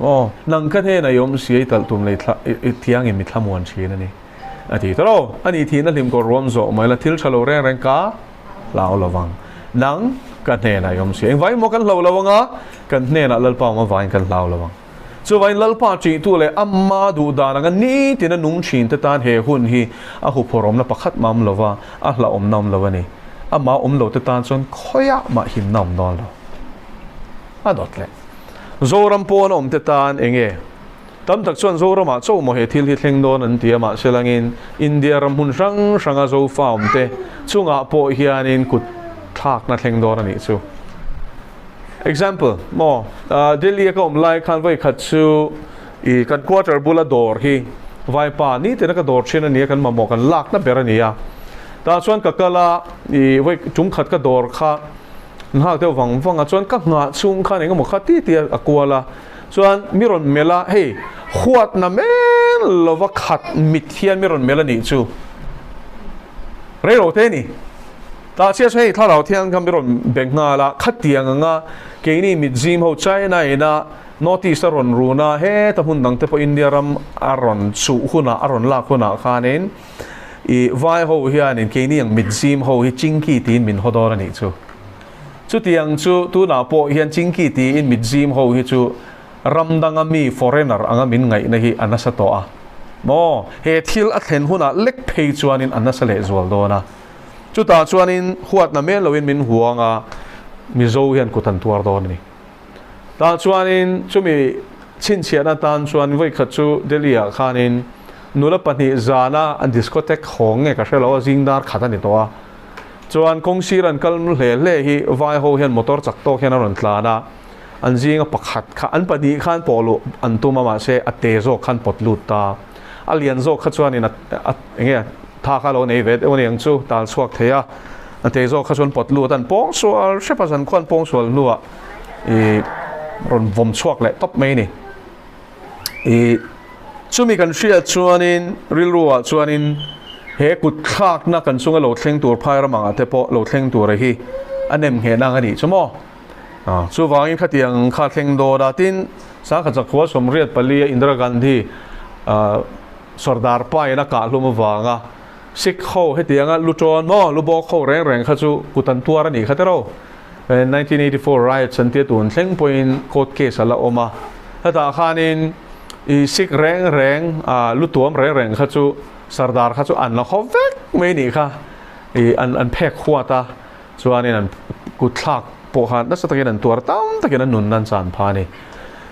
Aw, nang ka hnenah i awm si a, i talh tum leh i thiangin mi thlamuan ṭhin a ni. A ti ta lo. Ani thihna hlim kawr ruam zawh mai la, thil ṭha lo reng reng ka hlau lo vang. Nang ka hnenah i awm si a. Engvangin maw kan hlau lo anga? Kan hnenah Lalpa awm avangin kan hlau lo vang. Chuvangin Lalpa ṭihtu leh Amma duh dan anga nitin a nung ṭhin te tan he hun hi a huphawrhawmna pakhat mah awm lo va, a hlauhawmna awm lo a ni. Amah awm lo te tan chuan khawiah mah himna awm dawn lo. A dawt leh. Zoram pawn a awm te tan eng nge? Tam tak chuan Zoramah chauh maw he thil hi thleng dawn an ti a, mahse langin India ram hmun hrang hranga Zofa awm te chungah pawh hianin kut thlakna thleng dawn a nih chu. Example, maw Delhi a ka awm lai khan vawi khat chu i kan quarter bula dawr hi vaipa nitin a ka dawr thin a nia kan mamawh kan lakna ber a ni a tah chuan ka kal a i vawi tum khat ka dawr kha nghak deuh vang vang a chuan ka nghah chhung khan engemaw kha ti ti a kual a chuan mi rawn melh a hei huatna men lova khat mit hian mi rawn melh a nih chu reilo te a ni. Tah chiah chu hei thlarau thiang kha mi rawn be nghal a, khatiang anga keini mitzim ho China ina North East a rawn run a, heta hmun dang te pawh India ram a rawn chuh hunah a rawn lak hunah khanin i vai ho hianin keini ang mitzim ho hi chingki tiin min haw dawn a nih chu. Chutiang chu tunah pawh hian chingki tiin mitzim ho hi chu ram danga mi foreigner anga min ngaihna hi a nasa tawh a maw? He thil a thlen hunah lek phei chuanin a nasa lehzual dawn a. Chutah chuanin huatna mel loin min huang a, Mizo hian kut an tuar dawn a ni. Tah chuanin chumi chhinchhiahna tan chuan vawikhat chu Delhi-ah khanin nula pahnih zana an discotheque hawng nge ka hre lo a, zing dar khat a ni tawh a. Chuan kawngsir an kal hle hle hi vai ho hian motor chak tawk hian a rawn tlan a, an zinga pakhat kha an pahnih khan pawh luh an tum a mahse a te zawk khan pawt lut ta. A lian zawk kha chuanin a eng nge tha kha lo nei ve deuh a niang chu tal chhuak thei a, a te zawk kha chuan pawt lut an pawng sual hrep a zan khuan pawng sual hnuah ih rawn vawm chhuak leh tawp mai a ni. Ih chumi kan hriat chuanin rilru ah chuanin he kut thlakna kan chunga lo thleng tur phai ram angah te pawh lo thleng tur a hi a nem ngheh nang a nih chu maw. Chuvangin khatiang kha thleng dawn a, tin Sangkhat Zakhua 84 a Indira Gandhi Sardar pa in a kah hlum avanga Sikh ho hetianga lu tawn maw lu bawk ho reng reng kha chu kut an tuar a nih kha tero. 1984 riots an tia tun thleng pawhin court case a la awm a, hetah khanin i Sikh reng reng lu tuam reng reng kha chu Sardar kha chu an la khaw vek mai a nih kha i an phek huat a. Chuanin an kut thlak pawh khan nasa takin an tuar tam takin an nunna an chan phah a ni.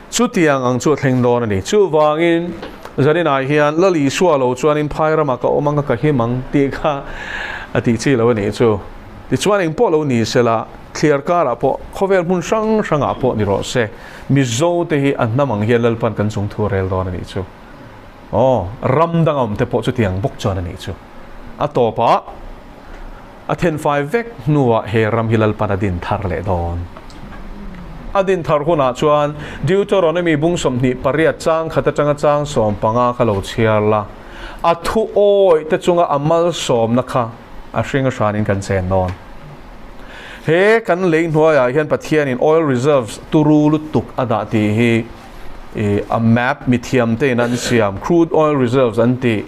Chutiang ang chu a thleng dawn a ni. Chuvangin zaninah hian Lal Isua lo chuanin phai ramah ka awm ang a ka him ang tih kha a tih chi lo a nih chu. Tichuan eng pawh lo ni sela, thliar karah pawh khawvel hmun hrang hrangah pawh ni rawh se, Mizo te hi a hnam ang hian Lalpan kan chung thu a rel dawn a nih chu. Aw, ram dang a awm te pawh chutiang bawk chuan a nih chu. A tawpah a thenfai vek hnuah he ram hi Lalpan a din thar leh dawn. A din thar hunah chuan Deuteronomy bung 28 chang khat atanga chang 15 kha lo chhiar la, a thu awih te chunga a malsawmna kha a hring a hranin kan chen dawn. He kan lei hnuaiah hian Pathianin oil reserves turu lutuk a dah tih hi a map mithiam tein an siam, crude oil reserves an tih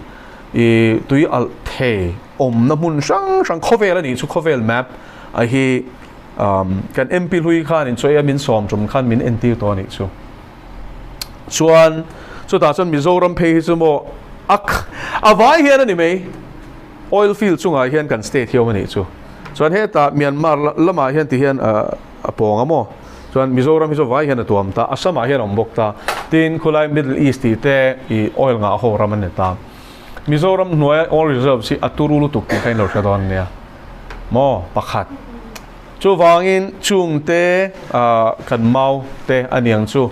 i tui alh thei awmna hmun hrang hrang khawvel a nih chu khawvel map a hi kan MP hlui khan in chawi a min sawm tum khan min entir tawh a nih chu. Chuan chutah chuan Mizoram phei hi chu maw a a vai hian a ni mai oil field chungah hian kan state hi awm a nih chu. Chuan hetah Myanmar lamah hian ti hian a pawng a maw chuan Mizoram hi chu vai hian a tuam ta, Assam ah hian a awm bawk ta, tin khulai Middle East tih te i oil ngah ho ram an ni ta. Mizoram hnuaia oil reserves hi a turu lutuk tih kha in lo hre dawn nia maw pakhat. Chuvangin chungte kan mau te a niang chu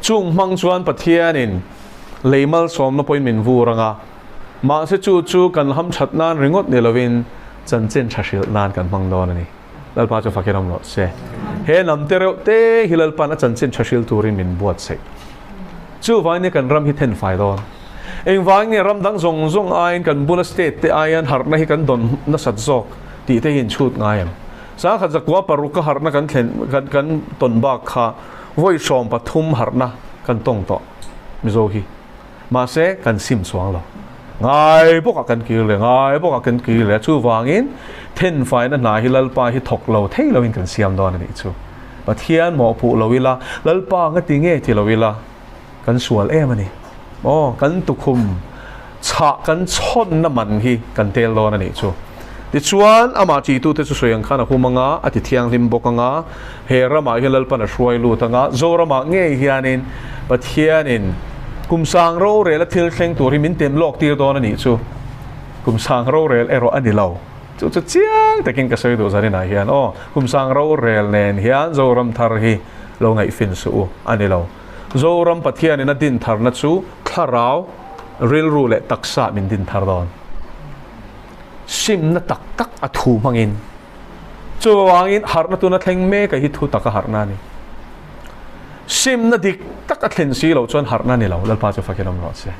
chung hmang chuan Pathianin lei malsawmna pawhin min vur ang a, mahse chu chu kan hamthat nan ringawt ni lovin chanchin tha hrilh nan kan hmang dawn a ni. Lalpa chu fakin awm rawh se. He lam te reuh te hi Lalpa'n a chanchin tha hril turin min buatsaih. Chuvangin nge kan ram hi then fai dawn? Engvangin nge ram dang zawng zawng aiin kan bula state te aiin harhna hi kan dawn nasat zawk tih te hi inchhut ngai em? Sangkhat zakua paruk a harhna kan thlen kan kan tawn bak kha vawi 13 harhna kan tawng tawh Mizo hi. Mahse, kan sim chuang lo. Ngai bawkah kan kir leh, ngai bawkah kan kir leh. Chuvangin, thenfaina hna hi Lalpa hi thawk lo thei loin kan siam dawn a nih chu. Pathian mawhpuh lo ila, Lalpa nga ti nge ti lo ila, kan sual em a ni. Aw, kan tukhum chhah kan chhawnna man hi kan tel dawn a nih chu. Tichuan, amah ṭitute chu sawi ang khan a hum ang a, a ti thianghlim bawk ang a, he ramah hian Lalpan a hruai lut ang a, Zoramah ngei hianin Pathianin kum sang rorel a thil thleng tur hi min tem lawk tir dawn a nih chu. Kum sang rorel erawh a ni lo. Chu chu chiang takin ka sawi duh zaninah hian aw, kum sang rorel nen hian Zoram thar hi lo ngaihfin suh u a ni lo. Zoram Pathianin a din tharna chu thlarau, rilru leh taksa min din thar dawn. Simna tak tak a thu hmangin. Chuvangin harhna tuna thleng mek a hi thu taka harhna a ni. Simna dik tak a thlen si loh chuan harhna a ni lo, Lalpa chu fakin awm rawh se.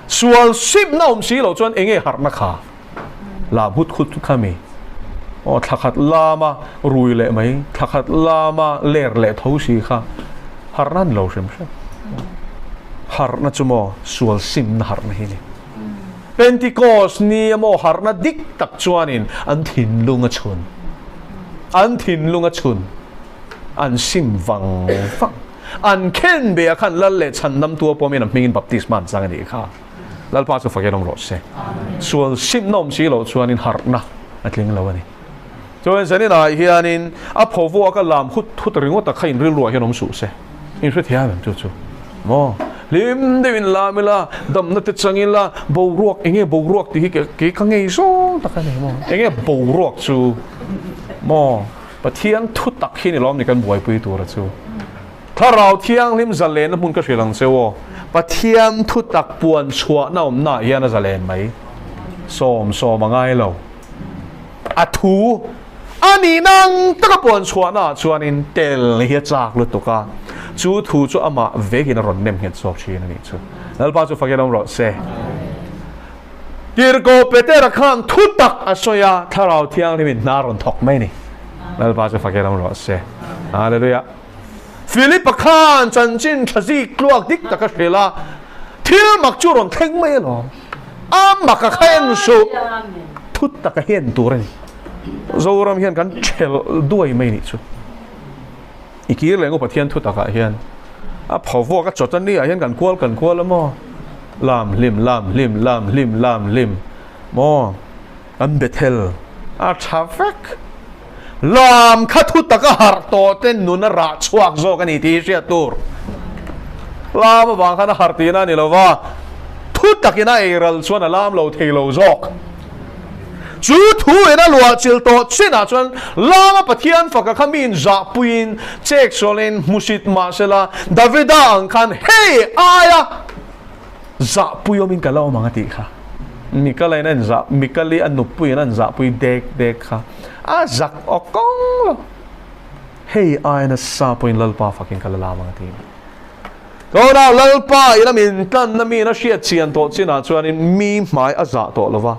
Sual simna awm si loh chuan enge harhna kha? Lam hut hut kha mi? Aw thlakhat lama rui leh mai, thlakhat lama ler leh tho si kha harhna a ni lo hrim hrim. Harhna chu maw sual simna harhna hi a ni. Pentikos ni emaw harhna dik tak chuanin an thinlung a chhun. An thinlung a chhun. An sim vang vang. An khen be a khan Lal leh Chhandamtu a pawmin a hmingin baptisma an chang a nih kha. Lalpa chu fakin awm rawh se. Sual simna awm si loh chuanin harhna a tling lo a ni. Chuan zaninah hianin a phovuak a lam hut hut ringawt a kha in rilruah hian awm suh se. In hrethiam em chu chu? Maw? Hlim deuhin lam ila, damna te chang ila, boruak enge boruak tih hi kei ka ngei zawng tak a ni maw? Enge boruak chu? Maw? Pathian thu tak hi ni lawm ni kan buaipui tura chu. Thlarau Thianghlim zalenna hmun ka hrilh ang che aw. Pathian thu tak puan chhuahna awmnaah hian a zalen mai. Sawm sawm a ngai lo. A thu a nih nang taka puan chhuahnaah chuanin tel hi a chak lutuk a, chu thu chu amah vekin a rawn nem nghet zawk thin a nih chu. Lalpa chu fakin awm rawh se. Tirhkoh Petera khan thu tak a sawi a, Thlarau Thianghlimin hna a rawn thawk mai a ni. Lalpa chu fakin awm rawh se. Hallelujah. Philip-a khan chanchin tha zik tluak dik tak a hrilh a, thil mak chu rawn thleng mai alawm. A mak a kha en suh, thu tak a hen tur a ni. Zoram hian kan thelh duai mai nih chu. I kir leh ngawt Pathian thu takah hian a pho vuak a chawt a nia hian kan kual kan kual a maw? Lam hlim lam hlim lam hlim lam hlim maw? Kan Bethel a tha vek. Lam kha thu taka harh tawh te nun a rah chhuak zawk a ni tih hi hriat tur. Lam avang khan a harh tihna a ni lo va, thu takin a ei ral chuan a lam lo thei lo zawk. Chu thu in a luah chil tawh chinah chuan lama Pathian faka kha mi inzahpuiin chek sualin hmusit mah sela Davida ang khan hei aia zahpui awmin ka la awm ang a tih kha. Mikala in a inzah, Mikali a nupui in a inzahpui dek dek kha a zak aw kawng lo. Hei aia nasa pawhin Lalpa fakin ka la lam ang a ti. Tunah Lalpa in a min tlanna mi in a hriat chian tawh chinah chuanin mi hmai a zah tawh lo va,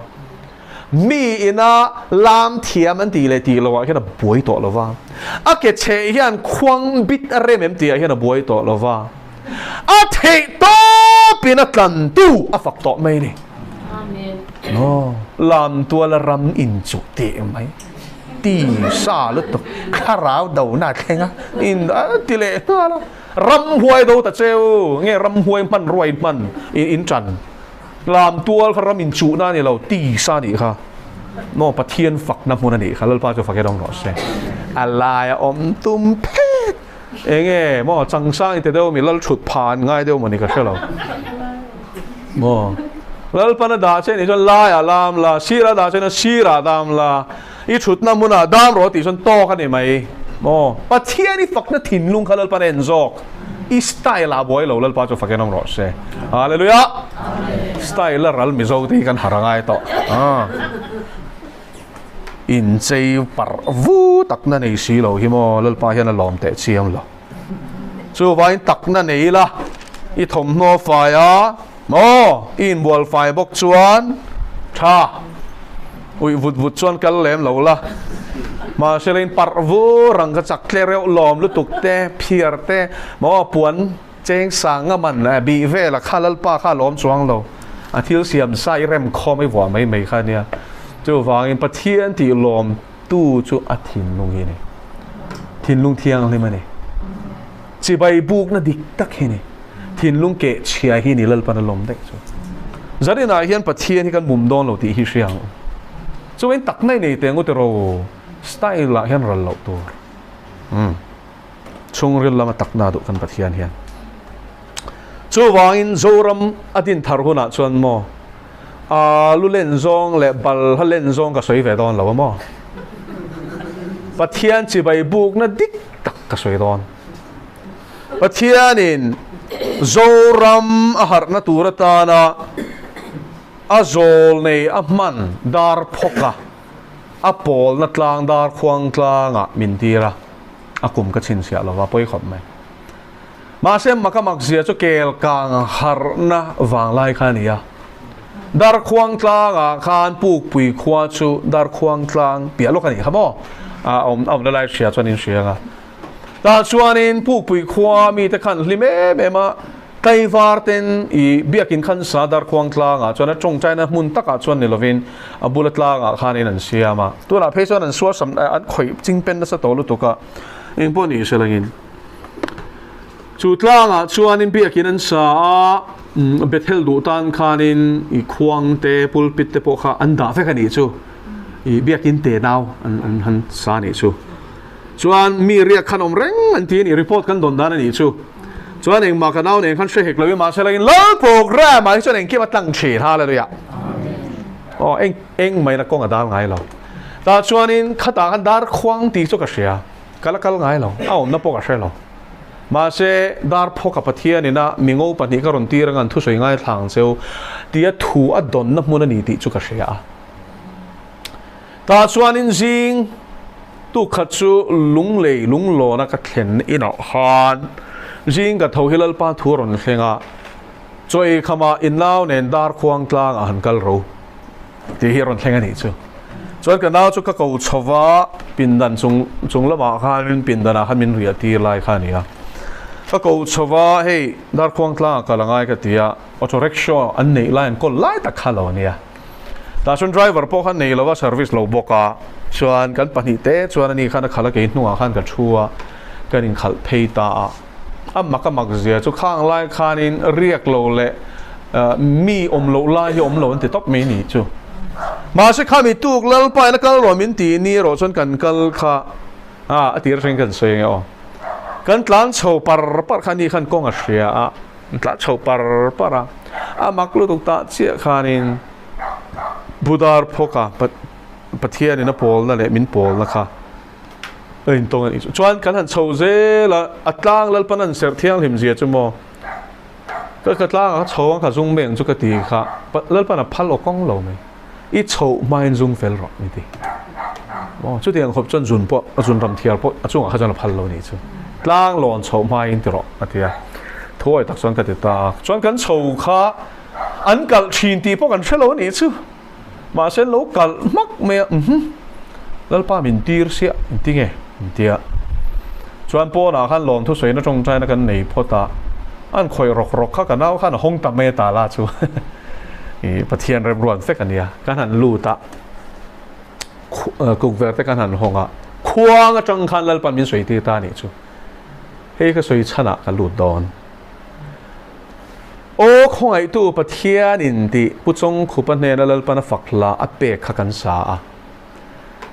mi ina lam thiam an tih leh tih loah hian a buai tawh lo va, a ke chheh hian khuang bit a rem em tihah hian a buai tawh lo va, a theih tawpin a tlantu a fak tawh mai a ni. Aw, lam tuala ram inchuh tih mai. Ti sa lutuk, thlarau dona a thleng a, in a ti leh nghal a. Ramhuai do ta cheu, nge ramhuai hman ruai hman in tan. Lam tual kha ram inchuhna a ni lo, ti sa nih kha. Maw Pathian fakna hmun a nih kha, Lalpa chu fak e dawng rawh se. A laia awm tum phet. Enge maw changsang in ti deuh mi lal thut phan ngai deuh maw ni ka hre lo. Maw Lalpan a dah che nih chuan laiah lam la, sirah dah che nih chuan sirah dam la. I thutna hmunah dam rawh tih chuan tawk a ni mai. Maw Pathian i fakna thinlung kha Lalpan a en zawk. I style ah buai lo Lalpa chu fakin awm rawh se. Hallelujah! Style a ral Mizo te hi kan har a ngai tawh. Inchei parh vu takna nei si lo hi maw Lalpa hian a lawm teh chiang lo. Chuvain takna nei ila i thawmhnaw fai a maw i inbual fai bawk chuan tha uih vut vut chuan kal lem lo la. Mahse in parh vu rang ka chak tle reuh lawm lutuk te phiar te maw puan cheng sang a man bih vel a kha Lalpa kha a lawm chuang lo. A thil siam sa i rem khawm i vuah mai mai kha nia. Chuvangin Pathian tih lawm tu chu a thinlung hi a ni. Thinlung thianghlim a ni. Chibai bukna dik tak hi a ni. Thinlung keh chhia hi a ni Lalpan a lawm daih chu. Zaninah hian Pathian hi kan mum dawn lo tih hi hria ang u. Chuan takna i nei teh ang u tiraw style ah hian ral loh tur. Umm. Chhungril lama takna duh kan Pathian hian. Chuvangin Zoram a din thar hunah chuan maw alu len zawng leh balhla len zawng ka sawi ve dawn lo a maw? Pathian chibai bukna dik tak ka sawi dawn. Pathianin Zoram a harhna tur atana a zawl nei a hman dar phawka a pawlna tlang dar khuang tlangah min tir a, a kum ka chhinchhiah lova pawi khawp mai. Mahse maka mak zia chu kel kang harhna vanglai kha a ni a. Darkhuang tlangah khan Pukpui khua chu Darkhuang tlang piah lawk a nih kha maw? A awm a awmna lai hria chuan in hria ang a. Tah chuanin Pukpui khua mite khan hlim em em a, Tlaivar ten i biakin khan sa Darkhuang tlangah chuan a tawngtaina hmun takah chuan ni lovin a bula tlangah khanin an siam a. Tunah phei chuan an suasam an khawih chingpen nasa tawh lutuk a, engpawh ni se langin. Chu tlangah chuanin biakin an sa a, Bethel duh tan khanin i khuang te, pulpit te pawh kha an dah vek a nih chu. I biakin te nau an han sa a nih chu. Chuan mi riak khan awm reng an ti a ni, report kan dawn dan a nih chu. Chuan engmah ka nau nen khan hre hek lo i mahse langin Lal program ah hi chuan engkim a tlang thin, Hallelujah. Aw eng eng maina kawng a dal ngai lo. Tah chuanin khatah khan dar khuang tih chu ka hria. Ka la kal ngai lo, a awmna pawh ka hre lo. Mahse, dar phawka Pathian ina mingo pahnih ka rawn tir anga an thusawi ngaithla ang cheu tia thu a dawnna hmun a ni tih chu ka hria a. Tah chuanin zing tuk khat chu lunglei lunglawna ka thlen inah khan zing ka tho hi Lalpa thu a rawn thleng a, chaw ei khamah innau nen dar khuang tlangah han kal ro. Tih hi a rawn thleng a nih chu. Chuan ka nau chu ka ko chho va, pindan chung chung lamah khanin pindanah khan min riah tir lai kha a ni a. Ka ko chho va, hei Darkhuang tlangah kal a ngai ka ti a, auto rickshaw an neih lai an kawl lai tak kha lo a nia. Tah chuan driver pawh khan nei lo va, service lo bawk a, chuan kan pahnih te chuan ani khan a khalh a, kei hnungah khan ka thu a, kan inkhalh phei ta a. A mak a mak zia chu khang lai khanin riak lo leh mi awm loh lai hi awm lo an ti tawp mai ni chu. Mahse khami tuk Lalpa in a kal rawh min tih ni erawh chuan kan kal kha a a tir atangin kan sawi ange aw. Kan tlan chho par par kha ni khan kawng a hria a, an tlan chho par par a, a mak lutuk tah chiah khanin Budar phawka Pathianin a pawlna leh min pawlna kha a intawng a nih chu. Chuan kan han chho zel a, a tlang Lalpan an serh thianghlim zia chu maw? Ka ka tlangah ka chho ang ka zung mai ang chu ka ti kha Lalpan a phal aw kawng lo mai. I chhoh hmain zung fel rawh ni ti. Maw chutiang khawp chuan zun pawh a zun ram thiar pawh a chungah kha chuan a phal lo ni chu. Tlang lawn chhoh hmain ti rawh a ti a. Thuawi tak chuan ka ti ta a. Chuan kan chho kha an kalh thin tih pawh kan hre lo a nih chu. Mahse an lo kalh hmak mai a, uhmm Lalpa min tir siah inti nge? Inti a. Chuan pawnah khan lawmthu sawiin a tawngtaina kan nei phawt a, an khawih rawk rawk kha ka nau khan a hawng ta mai a ta la chu i Pathian remruan vek a nia. Kan han lut a, kukver te kan han hawng a, khuang atang khan Lalpa min sawi tir ta a nih chu. Hei ka sawi chhanah ka lut dawn. Aw khawngaihtu Pathian in tih Pu Chawngkhupa hnena Lalpan a fak hla a pek kha kan sa a.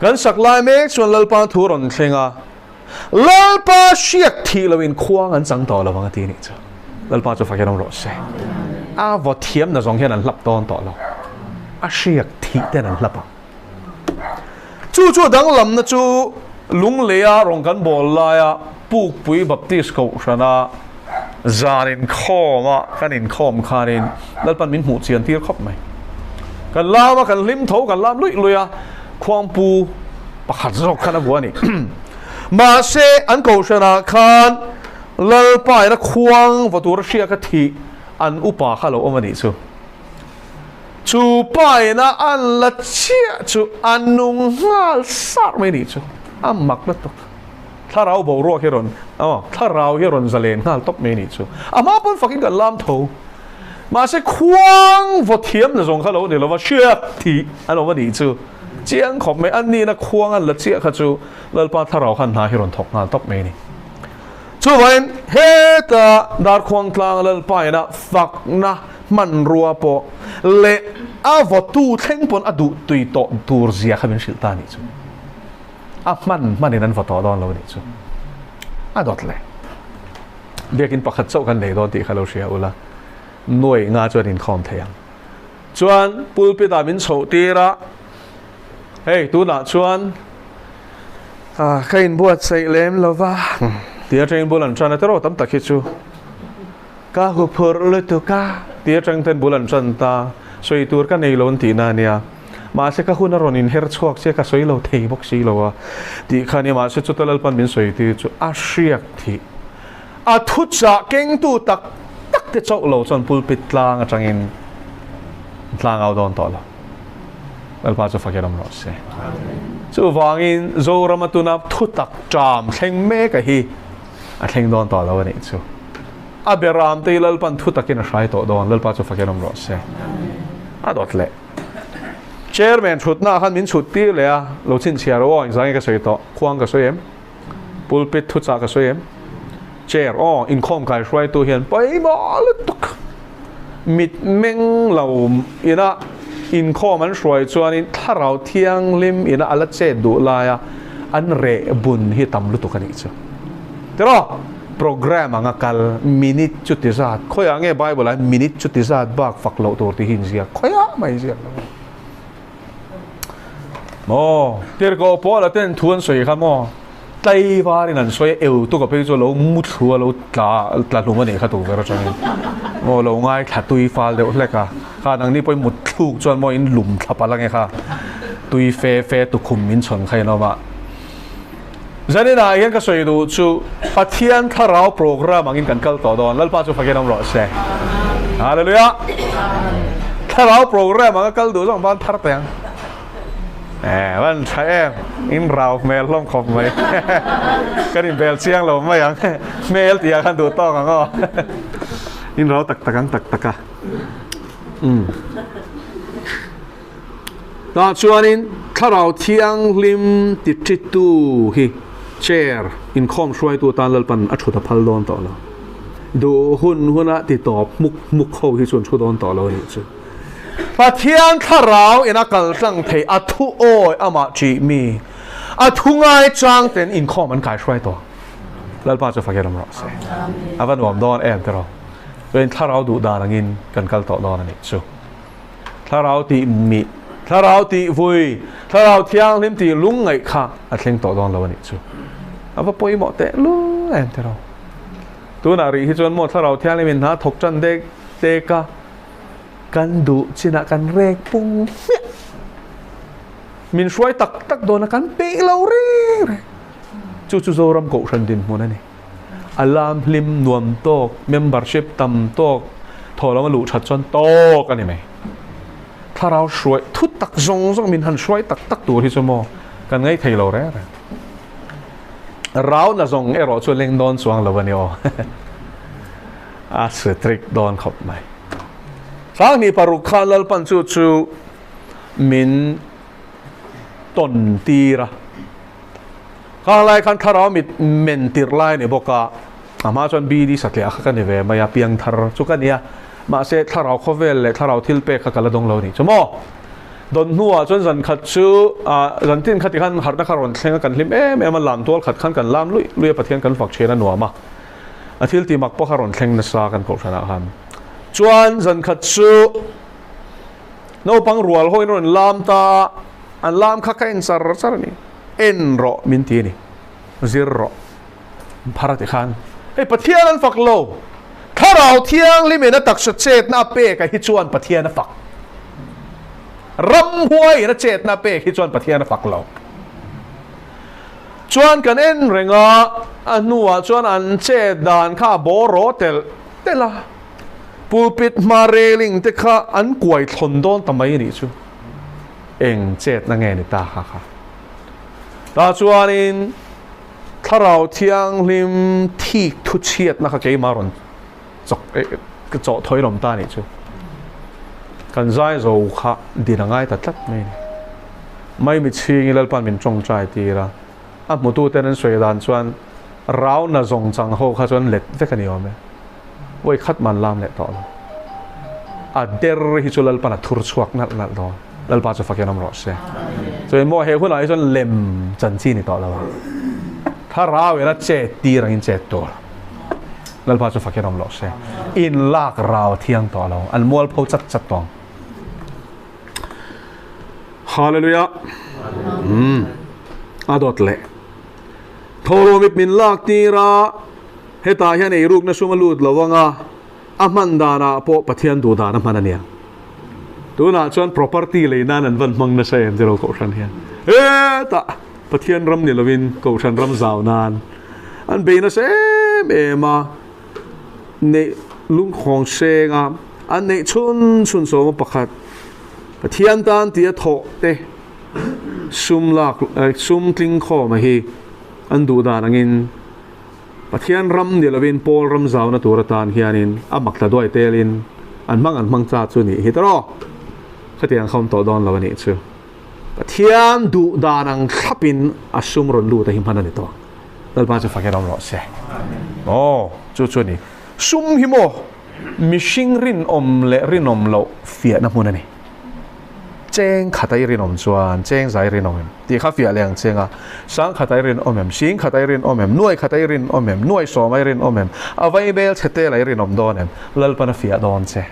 Kan sak lai mek chuan Lalpa thu rawn thleng a, Lalpa hriak thih loin khuang an chang tawh lo ang a ti nih chu. Lalpa chu fak in awm rawh se. A vaw thiam na zawng hian an hlap dawn tawh lo. A hriak thih ten an hlap ang. Chu chu danglamna chu Lungleia rawn kan bawl laia Pukpui Baptist Kohhrana zan inkhawma kan inkhawm khanin Lalpan min hmuh chian tir khawp mai. Kan lam a, kan hlim tho, kan lam luih luih a, khuangpu pakhat zawk khan a vuah a ni. Mahse, an Kohhranah khan Lalpa ina khuang va tura hriak a thih an upa kha lo awm a nih chu. Chu paina an la chiah chu a nung nghal sar mai nih chu a mak lutuk. Thlarau boruak hi rawn aw thlarau hi rawn zalen nghal tawp mai nih chu. A hma pawn fakin kan lam tho. Mahse khuang vaw thiam na zawng kha lo ni lova hriat thih an awm a nih chu. Chiang khawp mai an nihna khuang an la chiah kha chu Lalpa thlarau khan hna hi rawn thawk nghal tawp mai a ni. Chuvangin heta Darkhuang tlang Lalpa ina fakna hmanrua pawh leh a vawtu thleng pawn a duh tui tawh tur zia kha min hrilh ta a nih chu. A hman hmanin an vaw tawh dawn lo a nih chu. A dawt le. Biakin pakhat chauh kan nei dawn tih kha lo hria ula, nuai nga chuan inkhawm thei ang. Chuan pulpit ah min chhoh tir a, hei tunah chuan ka inbuatsaih lem lo va tia train bul an tan a tiraw tam tak hi chu. Ka huphurh lutuk a, ti atang ten bul an tan ta. Sawi tur ka nei lo an tihna a nia. Mahse ka hun a rawn inher chhuak che ka sawi lo thei bawk si lo a tih kha a nia. Mahse chuta Lalpan min sawi tir chu a hriak thih. A thuchah kengtu tak tak te chauh lo chuan pulpit tlang atangin tlang au dawn tawh lo. Lalpa chu fakir awm rawh se. Chuvangin Zorama tuna thutak ṭam thleng mek a hi A thleng dawn tawh lo a nih chu. A beram te hi Lalpan thu takin a hrai tawh dawn, Lalpa chu fakin awm rawh se. A dawt leh. Chairman thutna ah khan min chhut tir leh a, lo chhinchhiar aw, engzah nge ka sawi tawh, khuang ka sawi em? Pulpit thuchah ka sawi em? Chair aw, inkhawm kai hruaitu hian pawimawh lutuk. Mit meng lo ina inkhawm an hruai chuanin thlarau thianghlim ina a la chet duh laia an reh bun hi tam lutuk a nih chu. Tiraw? Program anga kal minute chu ti zat, khawiah nge Bible ah hian minute chu ti zat bak fak loh tur tih hi inziak, khawiah mah inziak lo. Maw? Tirhkoh Paula ten thu an sawi kha maw? Tlaivarin an sawi a, eu tuk a phei chu lo mu thlu a, lo tla tla hlum a nih kha tukverh atangin. Maw lo ngaithla tui fal deuh hlek a, kha nangni pawhin mut thluk chuan maw in lum thla palh ange kha, tui fe fe tukhum min chhawn kha in awm a. Zaninah hian ka sawi duh chu Pathian thlarau program angin kan kal tawh dawn, Lalpa chu fakin awm rawh se. Hallelujah! Thlarau program anga kal duh zawng ban thar teh ang. Eh, van tha em, in rau hmel hlawm khawp mai. Kan inbel chiang lo mai ang, hmel tih ah khan duh tawk ang aw. In rau tak tak ang tak tak a. Umm. Tah chuanin Thlarau Thianghlim ti ṭitu hi chair inkhawm hruaitu atan Lalpan a ṭhut a phal dawn tawh lo. Duh hun huna ti tawp hmuk hmuk ho hi chu an ṭhu dawn tawh lo a nih chu. Pathian thlarau in a kal tlang thei a thu awi amah ṭih mi a thu ngaichang ten inkhawm an kaihruai tawh. Lalpa chu fakin awm rawh se. A va nuam dawn em tiraw? Chuan thlarau duh dan angin kan kal tawh dawn a nih chu. Thlarau tih mih, thlarau tih vui, thlarau thianghlim tih lungngaih kha a thleng tawh dawn lo a nih chu. A va pawimawh teh lul em tiraw? Tunah rih hi chuan maw thlarau thianghlim in hna thawk tan dek dek a, kan duh chinah kan rek pung hmiah. Min hruai tak tak dawn a kan peih lo reng reng. Chu chu Zoram Kohhran dinhmun a ni. A lam hlim nuam tawk, membership tam tawk, thaw lama luh that chuan tawk a ni mai. Thlarau hruai thu tak zawng zawng min han hruai tak tak tur hi chu maw kan ngaithei lo reng reng. Rau na zawng erawh chu leng dawn chuang lo a ni aw. A strict dawn khawp mai. Sanghnih paruk khan Lalpan chu chu min tawn tir a. Khang lai khan thlarau mit men tirh lai a ni bawk a, a hma chuan BD satliah kha ka ni ve mai a, piangthar chu ka ni a, mahse thlarau khawvel leh thlarau thil pek kha ka la dawng lo a nih chu maw. Dawn hnuah chuan zan khat chu ah zan tin khati khan harhna kha rawn thleng a, kan hlim em em a, lam tual khat khan kan lam luih luih a, Pathian kan fak thian a nuam a, a thil ti mak pawh kha rawn thleng nasa kan kohhranah khan. Chuan zan khat chu naupang rual ho in rawn lam ta a, an lam kha ka en char char a ni. En rawh min ti a ni, zir rawh phar a ti khan hei Pathian an fak lo, Thlarau Thianghlim in a taksa chetna a pek a hi chuan Pathian a fak, ramhuai in a chetna a pek hi chuan Pathian a fak lo. Chuan kan en reng a, a hnuah chuan an chet dan kha a bawr rawh telh telh a, pulpit hma railing te kha an kuai thlawn dawn ta mai a nih chu. Eng chetna nge ni ta kha kha? Tah chuanin Thlarau Thianghlim thik thu chhiatna kha keimah rawn chawk ka chawh thawi lawm ta nih chu. Kan zai zo kha din a ngai ta tlat mai a ni. Maimi chhingi Lalpa'n min tawngtai tir a, a hmututen an sawi dan chuan rau na zawng chang ho kha chuan let vek a ni awm e. Vawi khat man lam leh tawh lo. A der hi chu Lalpan a thur chhuak nalh nalh dawn. Lalpa chu fakin awm rawh se. Chuan maw he hunah hi chuan lem chanchi ni tawh lo a. Thlarau in a chet tir angin chet tur. Lalpa chu fakin awm rawh se. In lak rau a thiang tawh lo. An mualpho chat chat tawh ang. Hallelujah. Umm. A dawt leh. Thawhlawmip min lak tir a. Hetah hian eirukna sum a lut lo ang a, a hman danah pawh Pathian duh dan a hman a nia. Tunah chuan property lei nan an van hmang nasa em tiraw Kohhran hian. Hetah Pathian ram ni lovin Kohhran ram zau nan an bei nasa em em a, neih lungkhawng seng a, an neih chhun chhun sawma pakhat Pathian tan tia thawh te sum lak sum tling khawm a hi an duh dan angin Pathian ram ni lovin Paul ram zauna tur atan hianin a mak ta duai telin an hmang an hmang cha chu nih hi tawh. Khatiang kha awm tawh dawn lo a nih chu. Pathian duh dan ang thlapin a sum rawn lut a hi hman a ni tawh. Lalpa chu fakin awm rawh se. Aw, chu chu a ni. Sum hi maw mihring rinawm leh rinawm loh fiahna hmun a ni. Cheng khat a i rinawm chuan cheng zai rinawm em? Tih kha fiah leh ang cheng a, sang khat a i rinawm em? Sing khat a i rinawm em? Nuai khat a i rinawm em? Nuai sawm a i rinawm em? A vai bel chhe tel a i rinawm dawn em? Lalpan a fiah dawn che.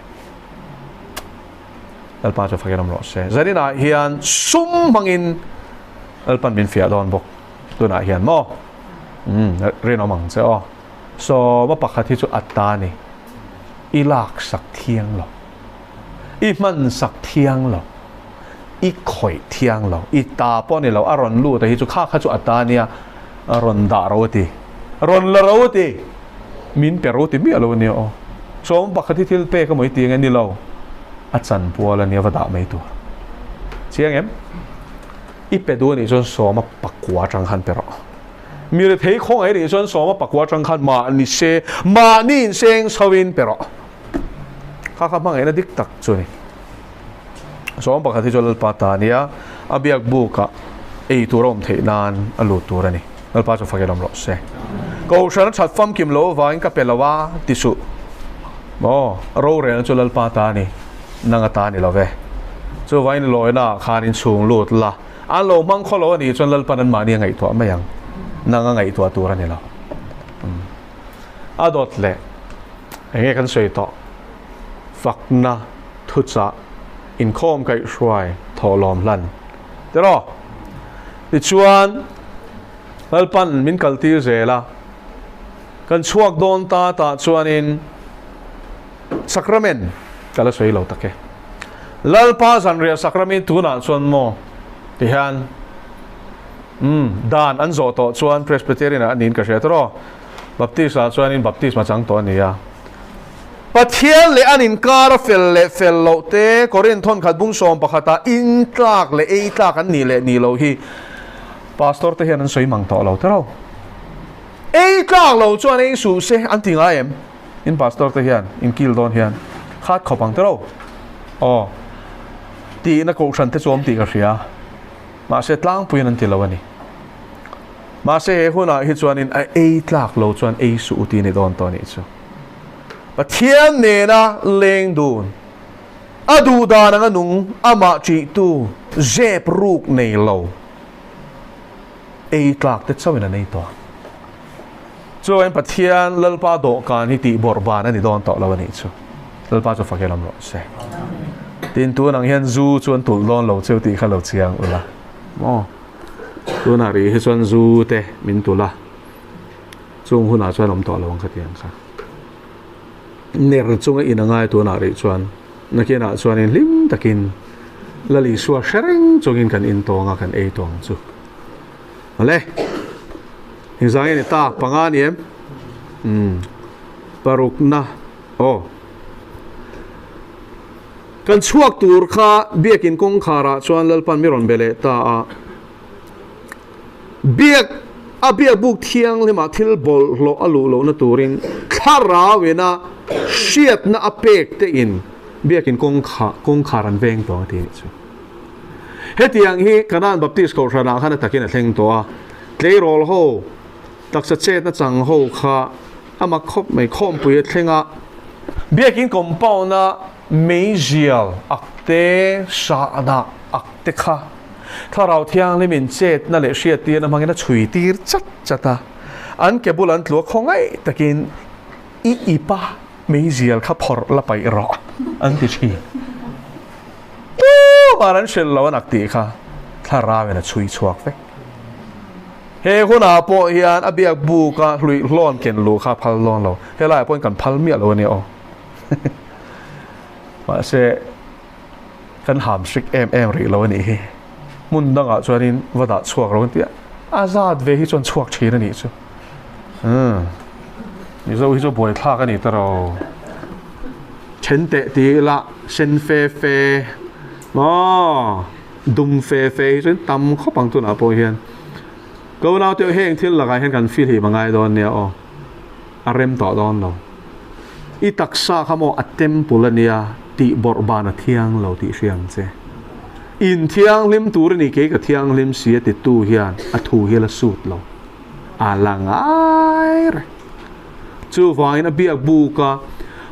Lalpa chu fakin awm rawh se. Zaninah hian sum hmangin Lalpan min fiah dawn bawk. Tunah hian maw? Umm, rinawm ang che aw. Sawma pakhat hi chu a ta ni. I laksak thiang lo. I hman sak thiang lo, i khawih thiang lo, i ta pawh a ni lo, a rawn lut a hi chu kha kha chu a ta nia, a rawn dah ro a ti, rawn la ro a ti, min pe ro ti miah lo a nia aw. Sawm pakhat hi thil pek emaw i ti ang e, ni lo, a chan pual a nia va dah mai tur. Chiang em? I pe duh a nih chuan sawma pakua atang khan pe rawh. Mi rethei khawngaih a nih chuan sawma pakua atang khan mahni se, mahni inseng chhoin pe rawh. Kha kha hmangaihna dik tak chu a ni. Sawm pakhat hi chu Lalpa ta a nia, a biak bukah ei tur a awm theih nan a lut tur a ni. Lalpa chu fakin awm rawh se. Kohhran a that famkim loh avangin ka pe lo a ti suh. Maw? Rorelna chu Lalpa ta a ni. Nang ata ni lo ve. Chuvain lawina khan in chhung lut la. An lo hmang khaw lo a nih chuan Lalpan an mahni a ngaihtuah mai ang. Nang a ngaihtuah tur a ni lo. A dawt leh eng nge kan sawi tawh? Fakna, thuchah, inkhawm kaihhruai, thawhlawm hlan. Tiraw? Tichuan, Lalpan min kaltir zel a, kan chhuak dawn ta tah chuanin Sacrament ka la sawi lo tak e. Lalpa zanriah Sacrament tunah chuan maw tihian umm dan an zawh tawh chuan Presbyterian ah niin ka hria tawh Baptist ah chuanin Baptist ma chang tawh a ni a. Pathian leh an inkar a fel leh fel loh te Korinth thawnkhat bung sawm pakhata in tlak leh ei tlak an nih leh nih loh hi Pastor te hian an sawi mang tawh lo tawh. Ei tlak lo chuan ei suh se an ti ngai em? In pastor te hian in kil dawn hian khat khawp ang tero aw tihna kohhran te chu awm tih ka hria mahse tlangpuiin an ti lo a ni mahse he hunah hi chuanin a ei tlak lo chuan ei suh u tih ni dawn tawh a nih chu Pathian nena leng dun a duh dan anga nung amah ṭihtu zep ruk nei lo ei tlak te chauhin an ei tawh. Chuan Pathian Lalpa dawhkan hi tih bawrh ban a ni dawn tawh lo a nih chu. Lalpa chu fak lam rawh se. Tin tun ang hian zu chu an tulh dawn lo cheu tih kha lo chiang ula. Maw? Tunah rih hi chuan zu te min tulh a. Chung hunah chuan awm tawh lo ang kha ti ang kha. Ner chunga in a ngai tunah rih chuan nakinah chuanin hlim takin Lal Isua hre reng chungin kan in tawng a kan ei tawng chu. Awle. Engzang nge ni ta? Panga ni em? Umm. Parukna. Aw. Kan chhuak tur kha biakin kawngkharah chuan Lalpan mi rawn be leh ta a. Biak a biak buk thianghlimah thil bawlhhlawh a luh lohna turin thlarauina hriatna a pek te in biakin kawngkhar an veng tawh a ti anih chu. Hetiang hi Kanan Baptist Kohhranah khan a takin a thleng tawh a, tleirawl ho, taksa chetna chang ho kha a mak khawp mai, khawmpui a thleng a. Biakin compound-a meizial ak te, sahdah ak te kha Thlarau Thianghlimin chetna leh hriattirna hmangin a chhui tir chat chat a, an ke bul an tlu a khawngaih takin i ipa meizial kha phawrh la paih rawh an ti thin. Tumah an hrilh lo a nak tih kha thlarauin a chhui chhuak vek. He hunah pawh hian a biak buka hluih hlawn ken luh kha a phal dawn lo. Helaiah pawhin kan phal miah lo a nia aw. Mahse, kan ham hrik em em rih lo a nih hi. Hmun dangah chuanin va dah chhuak lo an ti a, a zat ve hi chuan chhuak thin a nih chu. Umm, Mizo hi chu buaithlak a ni ta ro. Then teh ti ila sen fe fe maw dum fe fe hi chuan tam khawp ang tunah pawh hian ko nau te heng thil lakah hian kan feel hi a ngai dawn nia aw a rem tawh dawn lo i taksa kha maw a temple a nia tih bawrh ban a thiang lo tih hria ang che in thianghlim tur a ni kei ka thianghlim si a titu hian a thu hi a la sut lo a la ngai reng. Chuvangin a biak buk a,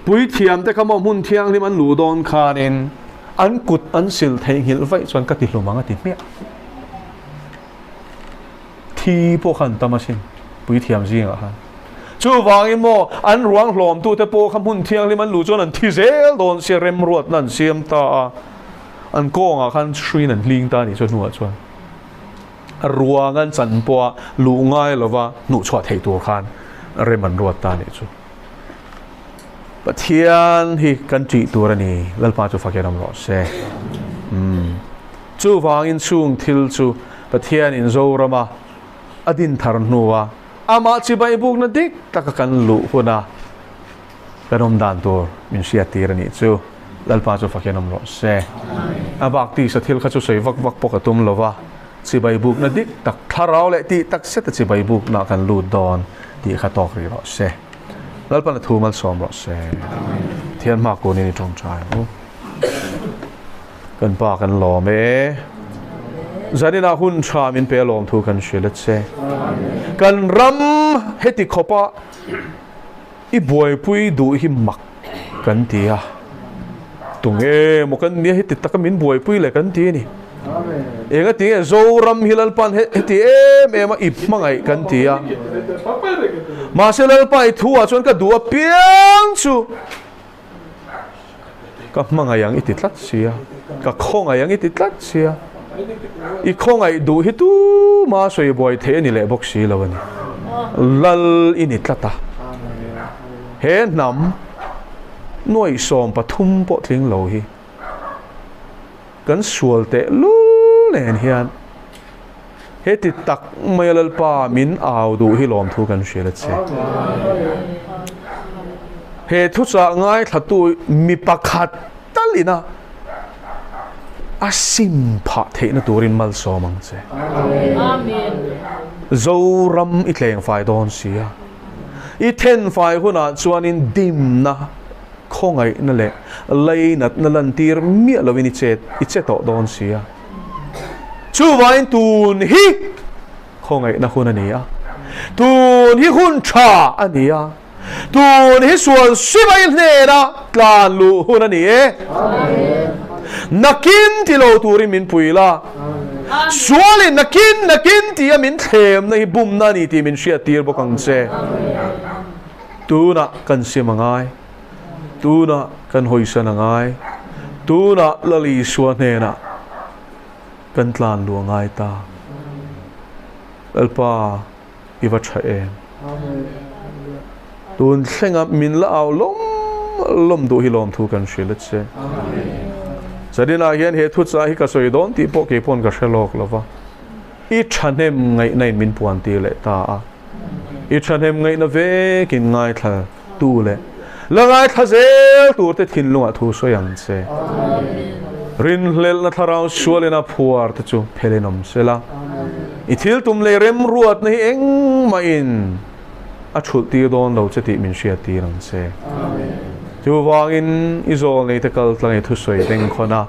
puithiamte kha maw hmun thianghlim an luh dawn khanin an kut an sil theihnghilh vaih chuan ka ti hlum ang a ti hmiah. Thi pawh kha an tam asin puithiam zingah khan. Chuvangin maw an ruang hlawmtute pawh kha hmun thianghlim an luh chuan an thi zel dawn sia remruatna an siam ta a, an kawngah khan hruiin an hling ta a nih chu hnuah chuan. Ruang an chan pawha luh ngai lova hnuhchhuah theih tur khan rem an ruat ta a nih chu. Pathian hi kan ṭih tur a ni, Lalpa chu fakin awm rawh se. Umm. Chuvangin chung thil chu Pathianin Zorama a din thar hnua amah chibai bukna dik taka kan luh huna kan awm dan tur min hriat tir a nih chu. Lalpa chu fakin awm rawh se. A bak tisa thil kha chu sawi vak vak pawh ka tum lo va, chibai bukna dik tak thlarau leh tih tak seta chibai bukna kan lut dawn tih kha tawk rih rawh se. Lalpan a thu malsawm rawh se. Thian hma kunin i tawngtai ang u. Kan pa kan lawm e. Zaninah hun tha min pe lawm thu kan hrilh a che. Kan ram heti khawpa I buaipui duh hi mak kan ti a, Tunge maw kan nia heti taka min buaipui leh kan ti a ni. Enga ti nge Zoram hi Lalpa'n heti em em a i hmangaih kan ti a. Mahse Lalpa i thu ah chuan ka duh apiang chu ka hmangaih ang i ti tlat sia, ka khawngaih ang i ti tlat sia. I khawngaih duh hi tuma sawi buai theih a ni leh bawk si lo a ni. Lal i ni tlat a. He hnam nuaih 13 pawh tling lo hi kan sual teh lul nen hian heti tak mai a Lalpa min au duh hi lawmthu kan hriat a che. He thuchah ngaithlatu mi pakhat talina a sim phah theihna turin malsawm ang che. Zoram i tleng fai dawn si a. I thenfai hunah chuanin dimna, khawngaihna leh leinatna lantir miah lovin i chet i che tawh dawn si a. Chuvangin tun hi khawngaihna hun a ni a, tun hi hun tha a ni a, tun hi sual sipai hnena tlan luh hun a ni e. Nakin ti lo turin min pui la. Sualin nakin nakin tia min thlemna hi bumna a ni tih min hriattir bawk ang che. Tunah kan sim a ngai. Tunah kan hawisan a ngai. Tunah Lal Isua hnenah kan tlan luh a ngai ta. Lalpa i va tha em? Tun thlenga min la au lawm lawm duh hi lawmthu kan hrilh a che. Zaninah hian he thuchah hi ka sawi dawn tih pawh kei pawn ka hre lawk lo va. I thahnem ngaihna in min puan tir leh ta a. I thahnem ngaihna vekin ngaithla tu leh la ngaithla zel tur te thinlungah thu sawi ang che. Rinhlelhna thlarau sualin a phuar te chu phelin awm sela. I thil tum leh remruatna hi engmahin a thulh tir dawn lo che tih min hriat tir ang che. Chuvangin i zawl neite kal tlang i thusawi bengkhawn a,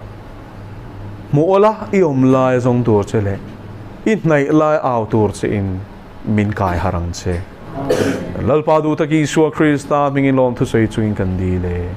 hmuh awla i awm lai a zawng tur che leh i hnaih lai au tur che in min kai harh ang che. Lalpa duh tak Isua Krista hmingin lawm thusawi chungin kan dil e.